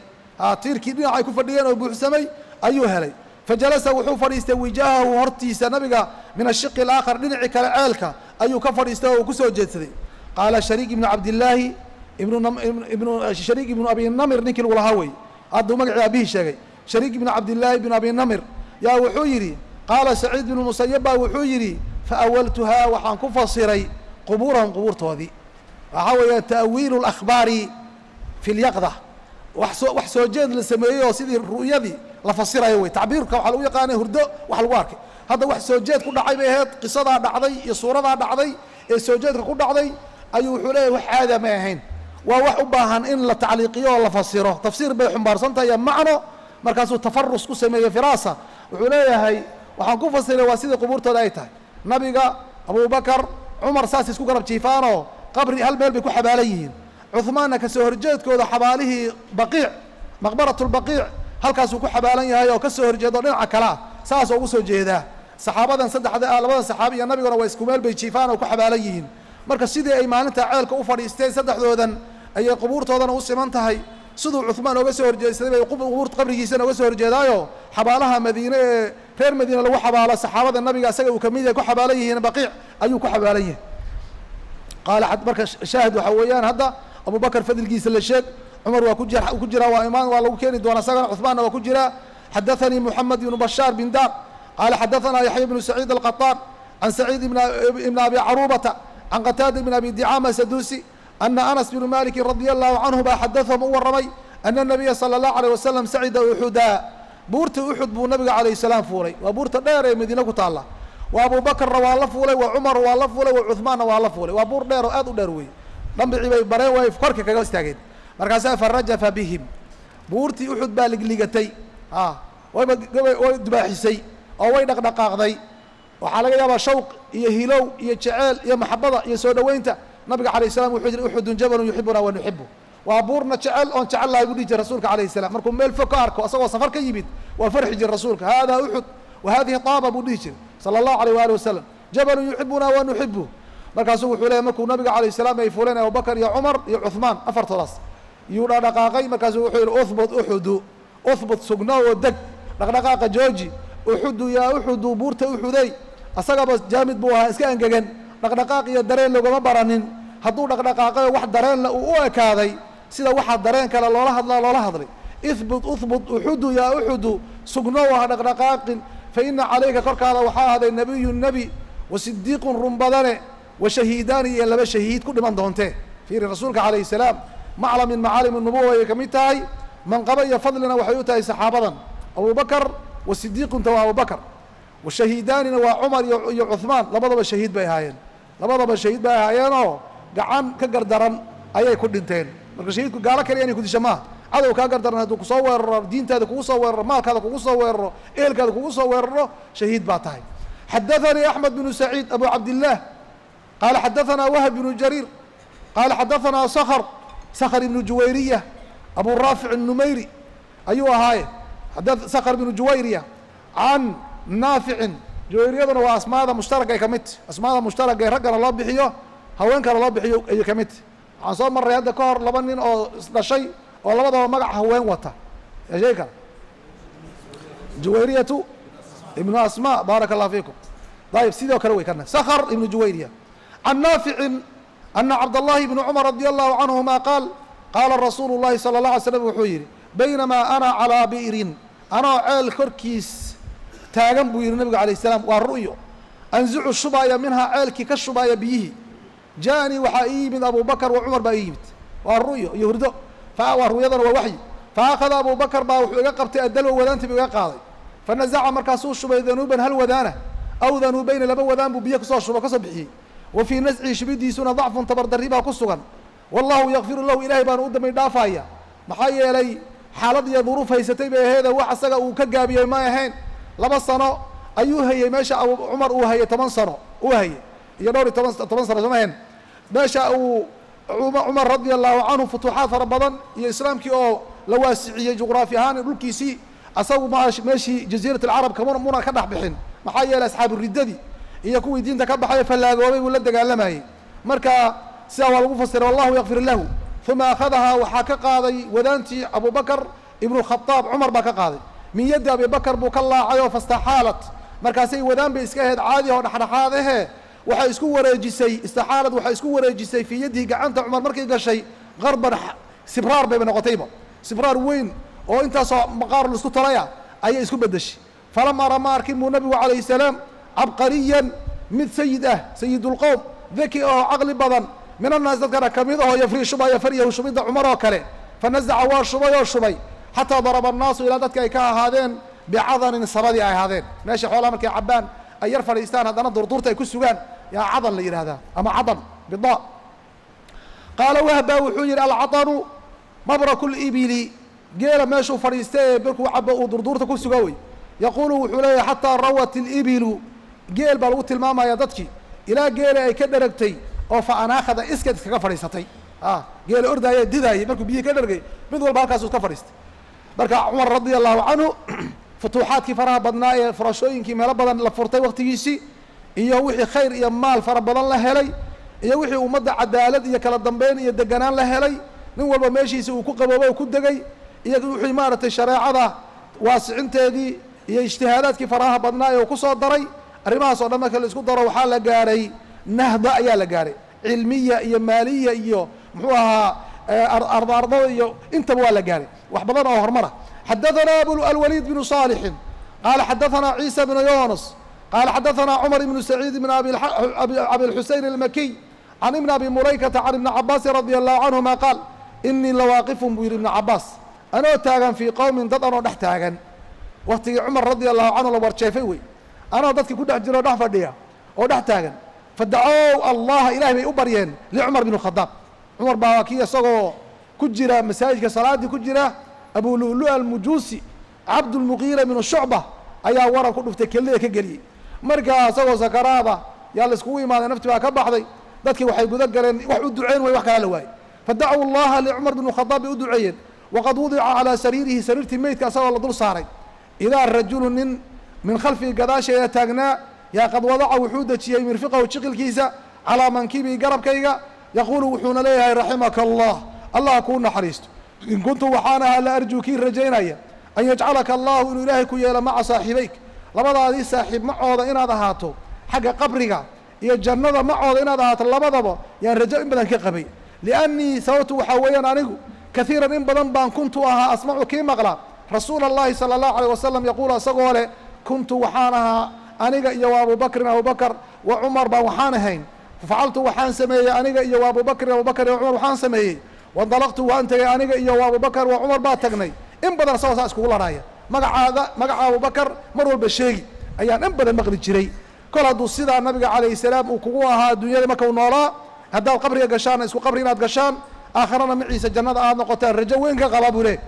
Tiirkii dhinacay ku fadhiyeen oo buuxsamay ayuu helay. Fajalasa wuxuu fadhiistay wijaahahu hortiisa nabiga min ashiqi alaakhar, dhinacii kale ceelka ayuu ka fadhiistay oo uu kusoo jeedsaday. Qaala Shariik ibnu Cabdillaahi ibnu Shariik ibnu Abi Namir, ninkii lagu lahaa wey, hadduu magacii aabihii sheegay, Shariik ibnu Cabdillaahi ibnu Abi Namir yaa wuxuu yidhi qaala Saciid ibnu Musayab baa wuxuu yidhi faawaltuhaa waxaan ku fasiray qubuurahum qubuurtoodii. Waxaa weeye ta'wiilu اlakhbaari fi lyaqda, wax soo jeed la sameeyey oo sidii ru'yadii la fasirayo wey. Tacbiirka waxaa lagu yaqaanay hurdo wax lagu arkay, hadda wax soo jeed ku dhacay bay ahayd. Qisadaa dhacday iyo suuradaa dhacday ee soo jeedka ku dhacday ayuu wuxuu leeyahy wax caada may ahayn, waa wax u baahan in la tacliiqiyo oo la fasiro, tafsiir bay xumbaarsan tahay iyo macno. Markaasuu tafarus ku sameeyey firaasa, wuxuu leeyahay waxaan ku fasiray waa sidii qubuurtooda ay tahay. Nabiga, Abubakar, Cumar saas isku garab jiifaanoo qabri hal meel bay ku xabaalan yihiin. Cuثmaanna kasoo horjeedkooda xabaalihii Baqiic, maqbarat lbaqiic, halkaasuu ku xabaalan yahay oo kasoo horjeedo dhinaca kalea saasoo ugu soo jeedaa. Saxaabadan saddexda ah, labadan saxaabi iyo nabiguna waa isku meel bay jiifaan oo ku xabaalan yihiin. Marka sidii ay maalinta ceelka u fadhiisteen saddexdoodan ayay qubuurtoodana u siman tahay. Siduu Cuثmaan oga soo horjeedsaday bay qubuur qabrigiisana oga soo horjeedaayo. Xabaalaha Madiine ee reer Madiine lagu xabaalo saxaabada nabiga isaga uu kamid yahay ku xabaalan yihiin, Baqiic ayuu ku xabaalan yahay. Qaala marka shaahid waxaa weeyaan hadda Abubakar fadlgiisa la sheeg, Cumar waa ku ku jiraa, waa imaan, waa lagu keeni doonaa isagana, Cuثmaanna waa ku jiraa. Xadaثanii Moxamed ibnu Bashaar bin Daar qaala xadaثanaa Yaxya bnu Saciid alqaطaan can Saciid ibn Abi Caruubata can Qataada ibn Abi Dicaama Sadusi ana Anas bnu Maliki radia allahu canhu baa xadaثahum u warramay ana الnabiya salى اllahu alيه wasalam sacida uxudaa, buurta Uxud buu nabiga calayh salaam fuulay, waa buurta dheer ee Madiine ku taalla. Waa Abubakarna waa la fuulay, waa Cumar waa la fuulay, waa Cuثmaanna waa la fuulay. Waa buur dheer oo aad u dheer wey. Dhambicii bay bareen, way korka kaga istaageen. Markaasaa farajafa bihim, buurtii Uxud baa ligligatay, wayba way dubaaxisay oo way dhaqdhaqaaqday. Waxaa laga yaabaa shawq iyo hilow iyo jeceel iyo maxabada iyo soo dhoweynta nabiga calayh salam. Wuxuu yihi uxudun jabalun yuxibuna wa nuxibu, waa buurna jecel oon jecel lahay buu dhihi jiray rasuulka calayh salam. Markuu meel fog ka arko asagoo safar ka yimid waa farxi jiray rasuulka. Hada Uxud wa hadihi taaba buu dhihi jiray sala allahu alayh waali wasalam, jabalun yuxibuna wa nuxibu. Markaasuu wuxuu leeyay markuu nabiga calayh salaam ay fuuleen Abubakar iyo Cumar iyo Cuثmaan afartoodaas yuu dhaqdhaqaaqay. Markaasuu wuxuu yihi uhbut uxudu, uhbut, sugno oo deg, dhaqdhaqaaqa jooji, uxudu yaa uxudu, buurta Uxudey. Asagaba jaamid buu ahaa, iska engegan, dhaqdhaqaaq iyo dareen logama baranin. Hadduu dhaqdhaqaaqayo wax dareenle uu u ekaaday, sida waxaa dareen kale loola hadlaa loola hadlay. Ihbut uhbut uxudu yaa uxudu, sugnow ha dhaqdhaqaaqin. Fa ina calayka korkaada waxaa ahday nebiyu nebi wa sidiiqun run badane wa shahiidaani iyo laba shahiid ku dhiman doontee. Fiiri rasuulka calayhi salaam, maclam min macaalim nubuwa ayay ka mid tahay, manqabo iyo fadlina waxay u tahay saxaabadan. Abubakar wa sidiiqunta waa Abubakar, wa shahiidaanina waa Cumar iyo Cuثmaan. Labadaba shahiid bay ahaayeen, labadaba shahiid bay ahaayeenoo gacan ka gardaran ayay ku dhinteen. Marka shahiidku gaalo kaliya inay ku disha maaha, cadow kaa gardaran hadduu kusoo weeraro, diintaada kugu soo weeraro, maalkaada kugu soo weeraro, ehelkaada kugu soo weeraro, shahiid baa tahay. Xadaثanii Axmed bnu Saciid Abu Cabdillaah qaala xadaثanaa Wahb bnu Jariir qaala xadaثanaa Sakhr ibnu Juwayriya, Abu Raafic الnumayri ayuu ahaaye, Sakhr bnu Juwayriya can Naaficin. Juwayriyaduna waa asmaada mushtaragay ka mid, asmaada mushtaragay raggana loo bixiyo haweenkana loo bixiyo ayay ka mid. Waxaan soo marray hadda ka hor laba nin oo isdhashay oo labadaba magac haween wata. Yaa sheegi kara? Juwayriyatu ibnu Asma. Baaraka Allah fiikum. Ayib, sidoo kale wey kana Sakhr ibnu Juwayriya. Can Naaficin ana Cabdاllahi bni Cumar radi allahu canhuma qaal, qaala rasuulu llahi sala اllah alay slam, wuxuu yidhi: baynamaa ana calaa bi'rin, anoo ceel korkiis taagan buu yidhi nabigu alayh salaam, waa ru'yo, anzicu shubaaya, minhaa ceelkii ka shubaaya biyihii, ja'anii waxaa ii yimid Abu Bakr wa Cumar baa ii yimid. Waa ru'yo iyo hurdo, waa ru'yadana waa waxyi. Fa akhada Abu Bakr baa wuxuu iga qabtay addalwa, wadaantii buu iga qaaday. Fanazaca, markaasuu shubay, danuuban, hal wadaana, aw danuubayni, laba wadaan buu biyo kusoo shubo, kasoo bixiyey. Wa fii nascihi, shubidiisuna, dacfun, tabardarri baa ku sugan. Wallahu yakfiru lahu, Ilahay baanu u dambi dhaafaya. Maxaa yeelay xaalad iyo duruuf haysatay bay aheede, wax asaga uu ka gaabiyey ma ahayn. 2 sano ayuu hayey meesha Abu Cumar uu hayay 10 sano uu hayay iyo dhowr iyo toban, 10 sano sooma ahayn. Meesha uu Cumar radia Allahu canhu futuuxaad fara badan iyo islaamkii oo la waasiciyey juqraafi ahaan dhulkiisii, asagu ma meeshii Jaziirat Alcarab kama muna ka dhex bixin. Maxaa yeelay asxaabu riddadii iyo kuwii diinta ka baxay fallaagoobay buu la dagaalamayey. Marka sidaa waa lagu fasiray, wallahu yakfir lahu. Uma akhadahaa, waxaa ka qaaday wadaantii Abu Bakr ibnu Khadaab, Cumar baa ka qaaday, min yaddi Abi Bakr buu ka laacay oo fastaxaalat, markaasay wadaan bay iska ahayd caadi oo dhexdhexaad ahe, waxay isku wareejisay, istaxaalad, waxay isku wareejisay fii yadihi, gacanta Cumar markay gashay, qarban, sibraar bayba noqotayba, sibraar weyn oo intaasoo maqaar laisku tolaya ayay isku beddeshay. Falam ara, ma arkin buu nabigu calayhi salaam, cabqariyan, mid sayid ah, sayidulqowm, daki oo caqli badan, min annaas, dadkana kamid ahoo, yafrii, shubaya, faryahu, shubidda Cumar oo kale. Fanazaca, waa shubay oo shubay, xataa daraba annaasu, ilaa dadka ay ka ahaadeen, bicadanin, sabadii ay ahaadeen, meesha xoolaha markay cabbaan ay yar fadhiistaan, haddana durduurta ay ku sugaan, yaa cadan la yidhahdaa ama cadan bida. Qaala Wahba, wuxuu yidhi: alcadanu mabraku libili, geela meeshuu fadhiista ee markuu cabo uu durduurta ku suga wey. Yaquulu, wuxuu leeyahay: xataa rawat ilibilu, geel baa lagu tilmaamaya dadkii, ilaa geela ay ka dheragtay oo fa anaakhada, iskeed iskaga fadhiisatay. Geela ordaaya didaayay markuu biyihii ka dhergay, mid walba halkaasuu iska fadhiistay. Marka Cumar radia Allahu canhu futuuxaadkii faraha badnaa ee furashooyinkii meelo badan la furtay waktigiisii, iyo wixii khayr iyo maal fara badan la helay, iyo wixii ummadda cadaalad iyo kala dambeyn iyo deganaan la helay, nin walba meeshiisi uu ku qaboobo o ku degay, iyo wixii maaragtay shareecada waasicinteedii iyo ijtihaadaadkii faraha badnaa ee uu ku soo daray, arrimahaas o dhan marka la isku daro, waxaa la gaadhay nahda ayaa la gaadhay, cilmiya iyo maaliya iyo muxuu ahaa ardada iyo intaba waa la gaaray, wax badan oo horumara. Xadaثana Alwaliid bnu صaalixin qaala xadaثana Ciisa bnu Yunus qaala xadaثana Cumar ibnu Saciid bn Abilxuseyn almakiy can ibn Abi Mulaykata can Ibni Cabaasin radia Allahu canhuma qaal: inii lawaaqifun, buu yidhi Ibnu Cabaas, anoo taagan, fii qowmin, dad anoo dhex taagan, waktigii Cumar radia Allahu canhu la warjeefay wey, anoo dadkii ku dhex jiro o dhex fadhiya oo dhex taagan, fadacow Allaha, Ilahay bay u baryeen, licumar bn Khadaab. Cumar baa kii isagoo ku jira masaajidka salaaddii ku jira, Abu Lulu Almujuusi Cabdulmugiira bnu Shucba ayaa waran ku dhuftay, kelida ka geliyey. Markaa isagoo sakaraada yaa la iskugu imaaday, nafti baa ka baxday. Dadkii waxay guda galeen wax u duceyn way, wax kalaa la waayey. Fadacuu Allaha licumar bn Khadaab bay u duceeyeen, waqad wudica calaa sariirihi, sariirtii meydka isagoo la dul saaray. Idaa rajulu, nin, min khalfihi, gadaasheeda taagnaa, yaa qad wadaca, wuxuu dejiyey, mirfiqahu, jiqilkiisa, calaa mankibii, garabkayga. Yaquulu, wuxuuna leeyahay: raximaka Allah, Allah kuu naxariisto. In kuntu, waxaan ahaa, la arjuu, kii rajaynaya, an yajcalaka Allahu, inuu Ilaahay ku yeelo, maca saaxiibayk, labadaadii saaxiib macooda inaad ahaato, xagga qabriga iyo jannada macooda inaad ahaato, labadaba yaan rajo in badan ka qabay. Liannii, sababtu waxaa weeyaan, anigu kaiiran, in badan baan, kuntu ahaa, asmacu, kii maqla, rasuula Allahi sala Allahu alayh wasalam yaquulu, isagoo leh: kuntu, waxaan ahaa aniga iyo wa Abubakrin, Abubakar, wa Cumar baan waxaan ahayn, facaltu, waxaan sameeyey aniga iyo wa Abubakrin, Abubakar iyo Cumar waxaan sameeyey, waindalaqtu, waan tegay, aniga iyo wa Abubakar wa Cumar baa tagnay. In badan isagoo saa iskugu larhaaya magacaada, magaca Abubakar mar walba sheegi ayaan in badan maqli jiray. Kol hadduu sidaa nabiga calayhi salaam uu kugu ahaa adduunyada markau noolaa, haddaad qabriga gashaanna isku qabri inaad gashaan, aakharana maciisa jannada aad noqotaan rajo weyn ka qaba buu le.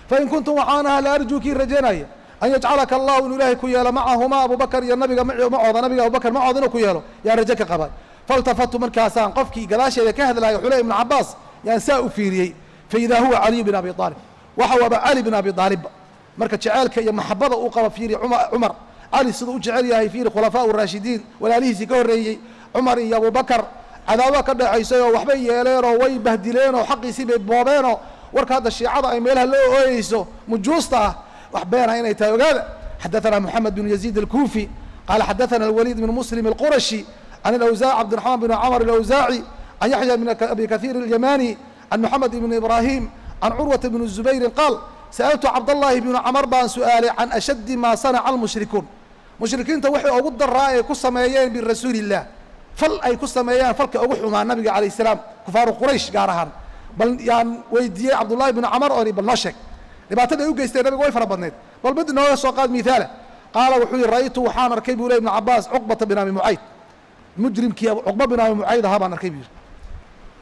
Fain kuntum, waxaan ahaa, la arjuu, kii rajaynaya, an yajcalaka Allahu, inuu Ilaahay ku yeelo, macahumaa, Abubakar iyo nabiga macooda, nabiga Abubakar macooda inuu ku yeelo yaan rajo ka qaba. Faltafatu, markaasaan qofkii gadaasheeda ka hadlaaya, wuxuu ley Ibnu Cabaas, yaan saa u fiiriyey. Faidaa huwa Caliyu bin Abi Aalib, waxa waaba Cali bin Abi Aalibba. Marka jeceelka iyo maxabada uu qaba fiiri, Cumar Cali siduu u jecel yahay fiiri, khulafaa raashidiin walaalihiisii ka horreeyey, Cumar iyo Abubakar Cadaawa ka dhexaysay oo waxbay yeeleenoo way bahdileenoo xaqiisii bay boobeenoo warka hadda shiicada ay meelaha loo ooyeyso mujuusta ah wax beena inay tahay ogaada. Xadaثana moxamed bn yaziid alkuufi qaala xadaثana alwaliid bn muslim alqurashi can alawsaaci cabdiraxmaan bn camr alawsaaci can yaxya bn abi kahiir alyamani can moxamed ibn ibraahim can curwata bn zubayrin qaal sa'altu cabdallaahi bnu camar baan su'aalay can ashaddi maa sanaca almushrikuun, mushrikiinta waxay ugu daraa ay ku sameeyeen birasuuli illah, fal ay ku sameeyaan falka ugu xumaa nabiga calayh salaam, kufaaru quraysh gaar ahaan. Bal yaan weydiiyey cabdullaahi bnu camar oo bal noo sheeg dhibaatada ay u geysteen nabiga way fara badnayd, bal mid nooga soo qaad mihaala. Qaala wuxuu yihi ra'aytu waxaan arkay buu ley ibnu cabaas cuqbata bin abi mucayd, mujrimkii cuqba bin abi mucayd ahaa baan arkay buu yihi.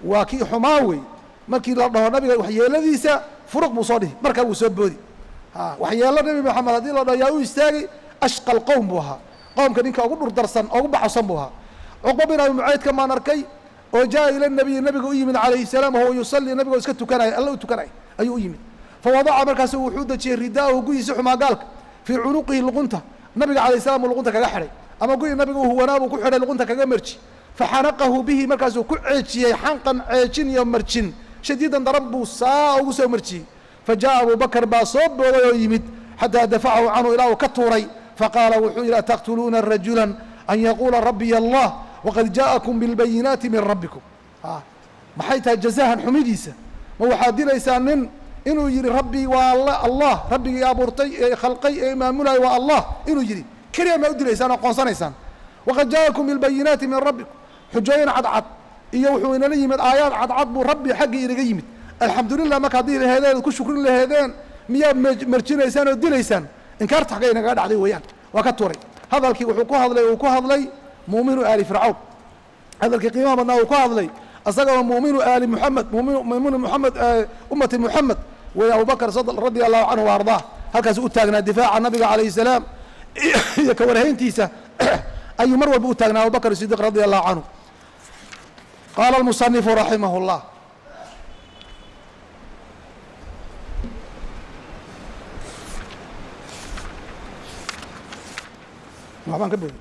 Waa kii xumaa wey, markii la dhaho nabiga waxyeeladiisa furuq buu soo dhihi, markaa wuu soo boodi. Waxyeelo nebi moxamed haddii la dhaho yaa u istaagi, ashqa alqowm buu ahaa, qowmka ninka ugu dhurdarsan ugu baxosan buu ahaa. Cuqba bin abi mucaydka maan arkay oo jaa ila nabiyi, nabiga u yimid calayhi salaam wahuwa yusalli, nabiga oo iska tukanaya, alla u tukanaya ayuu u yimid. Fawadaca markaasu wuxuu dejiyey ridaahu guyiisi xumaa gaalka fii cunuqihi luqunta, nabiga calayh salam uu luqunta kaga xidhay, ama guyi nabiga uu huwanaa buu ku xidhay luqunta kaga merji. Faxanaqahu bihi markaasuu ku ceejiyey xanqan ceejin iyo marjin shadiidan daran buu saa ugu soo marjiyey. Fa jaa'a abu bakr baa soo booday oo yimid xataa dafacahu canhu ilaa uu ka tuuray. Faqaala wuxuu yidhi ataqtuluuna rajulan an yaquula rabbiy allah waqad jaa'akum bilbayinaati min rabbikum. Maxay tahay jazahan xumidiisa? Ma waxaad dilaysaa nin inuu yidhi rabbi waa allah, rabbigii abuurtay ee khalqay ee maamulaya waa allah inuu yidhi keliya maa u dilaysaan oo qoonsanaysaan? Waqad jaa'akum bilbayinaati min rabbikum, xujooyin cadcad iyo wuxuu inala yimid aayaad cadcad buu rabbi xaggii inaga yimid. Alxamdulilah marka haddii laheedeen ku shukrin laheedeen miyaad marjinaysaan oo dilaysaan? Inkaarta xaggay inagaga dhacday weeyaan. Waa ka tuuray hadalkii wuxuu ku hadlay uu ku hadlay mu'minu aali fircawn, hadalkii qiimaha badnaa uu ku hadlay asagoo mu'minu aali muxamed, muminu muxamed, ummati muxamed wey abubakr radia allahu canhu wa ardaah. Halkaas u taagnaa difaaca nabiga calayhi salaam iyo ka warhayntiisa ayuu mar walba u taagnaa abubakr sidiiq radia allahu canhu. Qaala almusanifu raximah اllah waxbaan ka bodin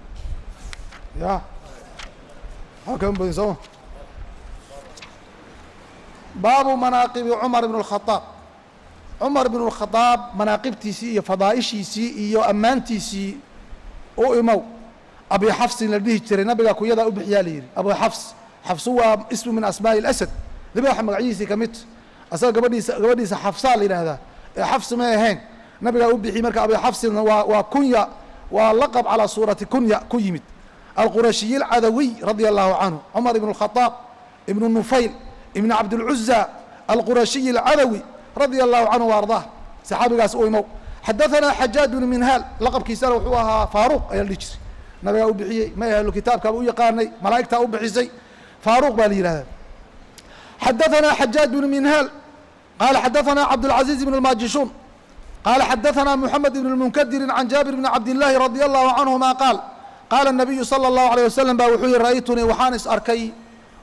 ya waxbaan kama bodin sooma. Baabu manaaqibi cumar ibn اlkhadaab. Cumar ibn اlkhadaab manaaqibtiisii iyo fadaa'ishiisii iyo ammaantiisii u imow. Abi xafsin la dhihi jiray nabiga kunyadaa u bixiyaa la yidhi abu xafs. Xafsu waa ismu min asmaa'i اlasad, libaaxa magacihiisii ka mid. Asaga gabadhiisa xafsaa la yidhaahdaa ee xafsi may ahayn, nabigaa u bixiyey. Marka abi xafsin waa kunya, waa laqab calaa suurati kunya ku yimid. Alqurashiyi alcadawiy radia allahu canhu, cumar ibn اlkhadaab ibnu nufayl ibn cabdilcuza alqurashiyi alcadawi radia allahu canhu wa ardaah, saxaabigaas u imow. Xadaثana xajaaj bnu minhaal, laqabkiisana wuxuu ahaa faaruq ayaa la dhihi jiray, nabigaa u bixiyey, may ahlu kitaabkaaba u yaqaanay, malaa'igtaa u bixisay, faaruq baa la yihahdaa. Xadaثana xajaaj bnu minhaal qaala xadaثana cabdاlcaزiiz ibn اlmaajishuun qaala xadaثana moxamed ibn اlmunkadirin can jaabir bni cabdillaahi radia allahu canhuma qaal qaala الnabiyu salى اllahu alيه wasalam baa wuxuu yihi ra'aytunii waxaan is arkay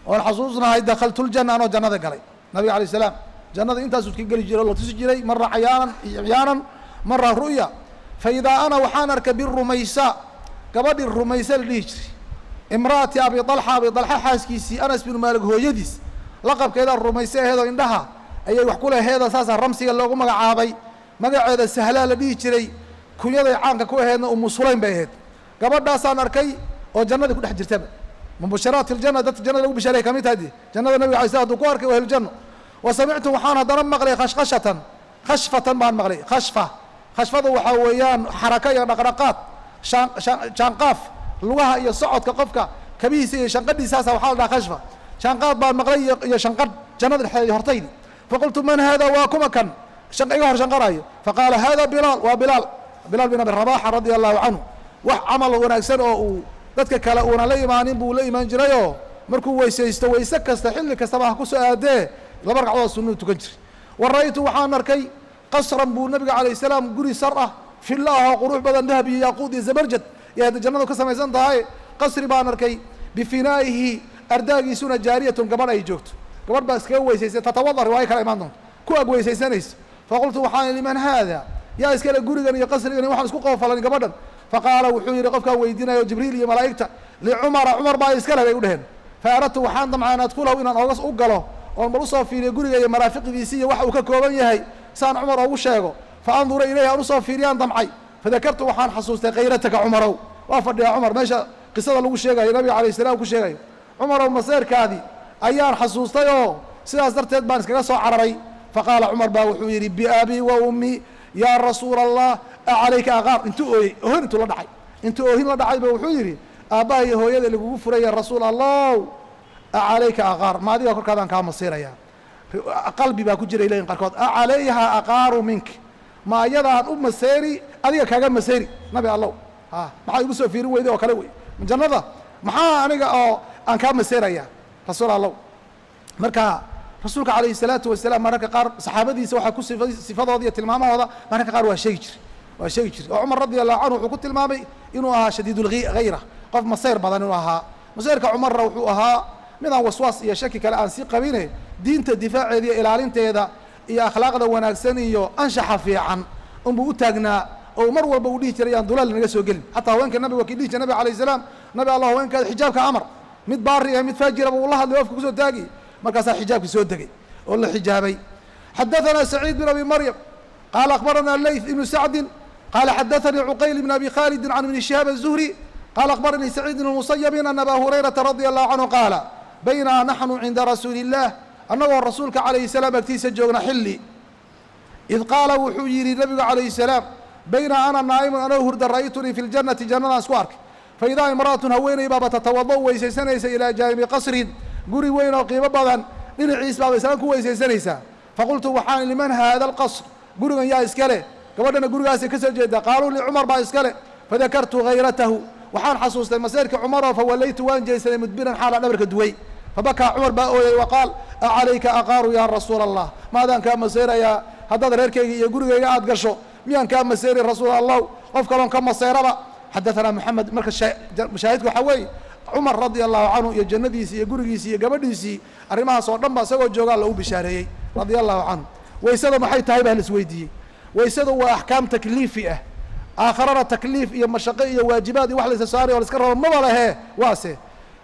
oon xasuusnahay dakhaltu ljanna anoo jannada galay. Nabiga alayh salaam jannada intaasuu iska geli jiray oo la tusi jiray, mara cayaanan cibyaanan mara ru'ya. Fa idaa ana waxaan arkay birumaysa, gabadhii rumaysa la dhihi jiray, imra'ati abi alxa, abi alxa xaaskiisii anas binu maalik hooyadiis, laqabkeeda rumayse aheedoo indhaha ayay wax ku laheeda, saasaa ramsiga loogu magacaabay. Magaceeda sahlaa la dhihi jiray, kunyaday caanka ku aheedna umu sulaym bay ahayd. Gabadhaasaan arkay oo jannadii ku dhex jirtaba, mubasharaat iljanna, dadka jannada lagu bishaaraya kamid tahay dee jannada nabiga alay slam haduu ku arkay waa ahlujanno. Wa samictu waxaan haddana maqlay khashkhashatan, khashfatan baan maqlay. Khashfa, khashfadu waxaa weeyaan xaraka iyo dhaqdhaqaad, jaanqaaf lugaha iyo socodka qofka kabihiisa iyo shanqadhiisaasa waxaa la dhaha khashfa. Jaanqaad baan maqlay iyo shanqadh jannada dhexdeeda hortaydi. Faqultu man hada, waa kuma kan iga hor shanqarayo? Faqaala hada bilaal, waa bilaal, bilaal bin abi rabaxa radia allahu canhu. Wax camal wanaagsan oo uu dadka kale uuna la imaanin buu la imaan jirayoo markuu weysaysto weyse kasta xilli kastaba ha ku soo aadee laba ragcadood sunnuu tukan jiray. Wa ra'aytu waxaan arkay qasran buu nabiga calayh salaam guri sar ah filla ah oo qurux badan, dahab iyo yaaquud iyo zabarjad iyo hadda jannadu ka samaysan tahay. Qasri baan arkay bifinaa'ihi, ardaagiisuna jaariyatun gabadh ay joogto, gabadh baa iskaga weysaysay, tatawada riwaayo kala imaan doonto ku ag weysaysanayso. Faqultu waxaan ihi man haada, yaa iskale gurigan iyo qasrigan waxaan isku qoofalan gabadhan? Faqaala wuxuu yidhi qofkaan weydiinayo jibriil iyo malaa'igta, licumara, cumar baa iskale bay u dheheen. Fa aradtu waxaan damcaa an adkulahu inaan ooga u galo oon bal usoo fiiriyo guriga iyo maraafiqdiisii iyo waxa uu ka kooban yahay saan Cumar oogu sheego. Fa andura ilayhi aan usoo fiiriyaan damcay. Fadakartu waxaan xasuustay khayrataka Cumarow. Waa fadhiyaa Cumar meesha qisada lagu sheegayo, nabiga alayh salaam ku sheegayo. Cumarow maseerkaadii ayaan xasuustay oo sidaas darteed baan iskaga soo cararay. Faqaala Cumar baa wuxuu yidhi biabii wa ummii yaa rasuula allah acalayka aqaar. Intuu ooyey oohin intuu la dhacay, intuu oohin la dhacay ba wuxuu yidhi aabbaha iyo hooyada lagugu furaya rasuul allow acalayka aqaar, ma adiga korkaadaan kaa masiirayaa. Qalbi baa ku jira leyin qaarkood, acalayha aqaaru mink, ma ayadaan u maseeri adiga kaaga maseeri nabi allow, a maxaa igu soo fiirin weyday oo kale wey jannada, maxaa aniga oo aan kaa maseerayaa rasuul allow. Marka rasuulka calayhi salaatu wasalaam mararka qaar saxaabadiisa waxaa ku sifadooda iyo tilmaamahooda mararka qaar waa sheegi jiray, waa sheegi jiray. Oo Cumar radi allahu canhu wuxuu ku tilmaamay inuu ahaa shadiidulghayra, qof masayr badan inuu ahaa. Masayrka Cumarna wuxuu ahaa midaan waswaas iyo shaki kale aan sii qabine, diinta difaaceeda iyo ilaalinteeda iyo akhlaaqda wanaagsan iyo anshaxa fiican unbuu u taagnaa, oo mar walba uu dhihi jiray yaan dulaal naga soo gelin. Xataa haweenka nabiga waa kii dhihi jiray nabiga alayh salaam, nabi allah haweenkaada xijaabka amar, mid baari ah mid faajiraba uu la hadlay ofka kusoo taagi, markaasaa xijaabki soo degay oo la xijaabay. Xadaثana Saciid بn abi Maryam qaala akhbarana Layth ibnu Sacdi qaala xadaثanii Cuqayl ibn abi Khalidi can ibni Shihaab الzuhri qaala akhbaranii Saciid ibn Musayabin ana aba Hurayrata radia allahu canhu qaala baynaa naxnu cinda rasuuli الlah, annagoo rasuulka calayhi salaam agtiisa joogna xilli, id qaala wuxuu yidhi nabigu calayhi salaam baynaa ana naa'imun anoo hurda ra'aytunii fi ljannati, jannadaan isku arkay. Faidaa imra'atun haweeney baaba tatawada' weysaysanaysa ilaa jaanibi qasrin, guri weyn oo qiimo badan dhinaciis baaba islaan ku weysaysanaysaa. Faqultu waxaan liman haada alqasr, gurigan yaa iska leh? Gabadhana gurigaasay ka soo jeedaa. Qaaluu licumar baa iska leh. Fadakartu hayratahu, waxaan xasuustay maseyrkii Cumaroo, fawallaytu waan jeesaday mudbiran xaalaan dhabarka duway. Fabakaa Cumar baa ooyay wa qaal acalayka aqaaru yaa rasuula allah, maadaan kaa maseyrayaa haddaad reerkayga iyo gurigayga aad gasho, miyaan kaa maseyray rasuul allahu, qof kaloon ka maseyraba. Xadaثanaa Moxamed. Marka mashaahidka waxaa weeye Cumar radia allahu canhu iyo jannadiisii iyo gurigiisii iyo gabadhiisii, arrimahaas oo dhan ba isagoo joogaa lagu bishaareeyey radia allahu canhu. Waysada maxay tahay baa la isweydiiyey. Waysadu waa axkaam takliifi ah, aakharana takliif iyo mashaqo iyo waajibaad iyo wax laysa saaray oo la iska rabo maba lehe. Waase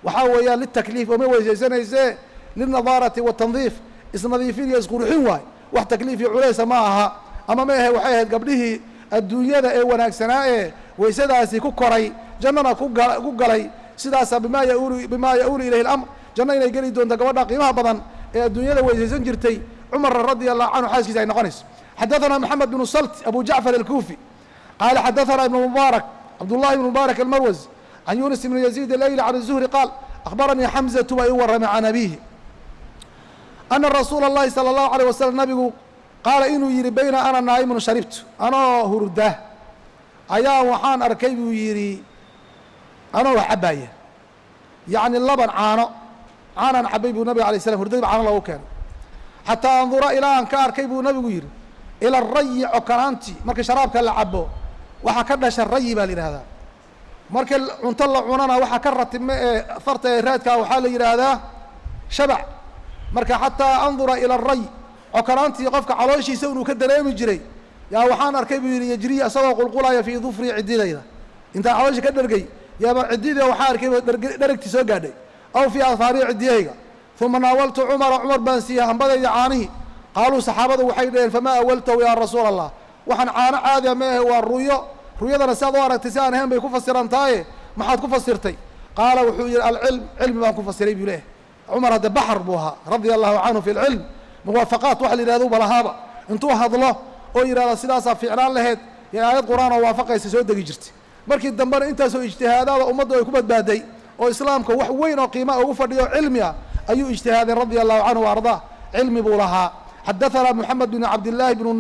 waxaa weeyaan litakliif ooma weysaysanaysee, lilnadaarati watandiif, isnadiifin iyo isqurxin waay, wax takliif iyo culaysa ma aha. Ama ma ahe waxay ahayd gabdhihii adduunyada ee wanaagsanaa ee waysadaasi ku koray jannana ku galay, sidaasaa bimaa ya-uulu ilayhi alamr, janno inay geli doonto gabadha qiimaha badan ee adduunyada weysaysan jirtay. Cumarra radia allahu canhu xaaskiisa ay noqonayso. Xadaثana Moxamed bnu Salt abu Jacfar alkuufi qaala xadaثana ibnu Mubaarak Cabdullahi ibnu Mubaarak almarwasi can Yunis ibn Yaziid alayli can الzuhri qaal akhbaranii Xamzatu baa ii warramay can abiihi ana rasuula اllahi salى اllahu alيه wasalam nabigu qaala inuu yidhi bayna ana naa'imun sharibtu, anoo hurda ayaa waxaan arkay buu yidhi anoo wax cabbaaya, yacni laban caano, caanaan cabbay buu nabiga alay slam, hurdadiiba caano loogu keenay. Xataa andura ilaa aan ka arkay buu nabigu yidhi ila arayi cokanaantii. Marka sharaabka la cabo waxaa ka dhasha rayi baa la yidhahdaa, marka cunto la cunana waxaa ka ratibma ee farta ee raadkaa waxaa la yidhaahdaa shabac. Marka xataa andura ila aray cokanaantii qofka calooshiisa inuu ka dareemi jiray yaa waxaan arkay buu yidhi yejriya isagoo qulqulaya fii dufrii ciddidayda, intaan caloosha ka dhergay yaaba ciddida waxaa arkay dheragtii soo gaadhay, aw fii afaarihi ciddiyahayga. Uma naawaltu Cumara, Cumar baan siiyey hambadayda caanihii. Qaaluu saxaabadu waxay dhaheen famaa awaltahu yaa rasuula allah, waxaan caano caadiya ma ahe, waa ruyo, ruyadana si aad u aragtay si aan ahayn bay ku fasirantaaye, maxaad ku fasirtay? Qaala wuxuu yidhi alcilm, cilmi baan ku fasiray buu leeyahy. Cumar hadde baxar buu ahaa radia allahu canhu fi lcilm, muwaafaqaat waxa la yidhahdo balahaaba intuu hadlo oo yidhahda sidaasaa fiicnaan laheyd iyo aayad qur-aan oo waafaqaysa soo degi jirtay. Markii dambena intaasoo ijtihaadaada ummaddu ay ku badbaaday oo islaamka wax weyn oo qiimaa ugu fadhiyo cilmi ah ayuu ijtihaadeen radia allahu canhu wa ardaa, cilmi buu lahaa. Xadaثana Moxamed bn Cabdillaahi bnu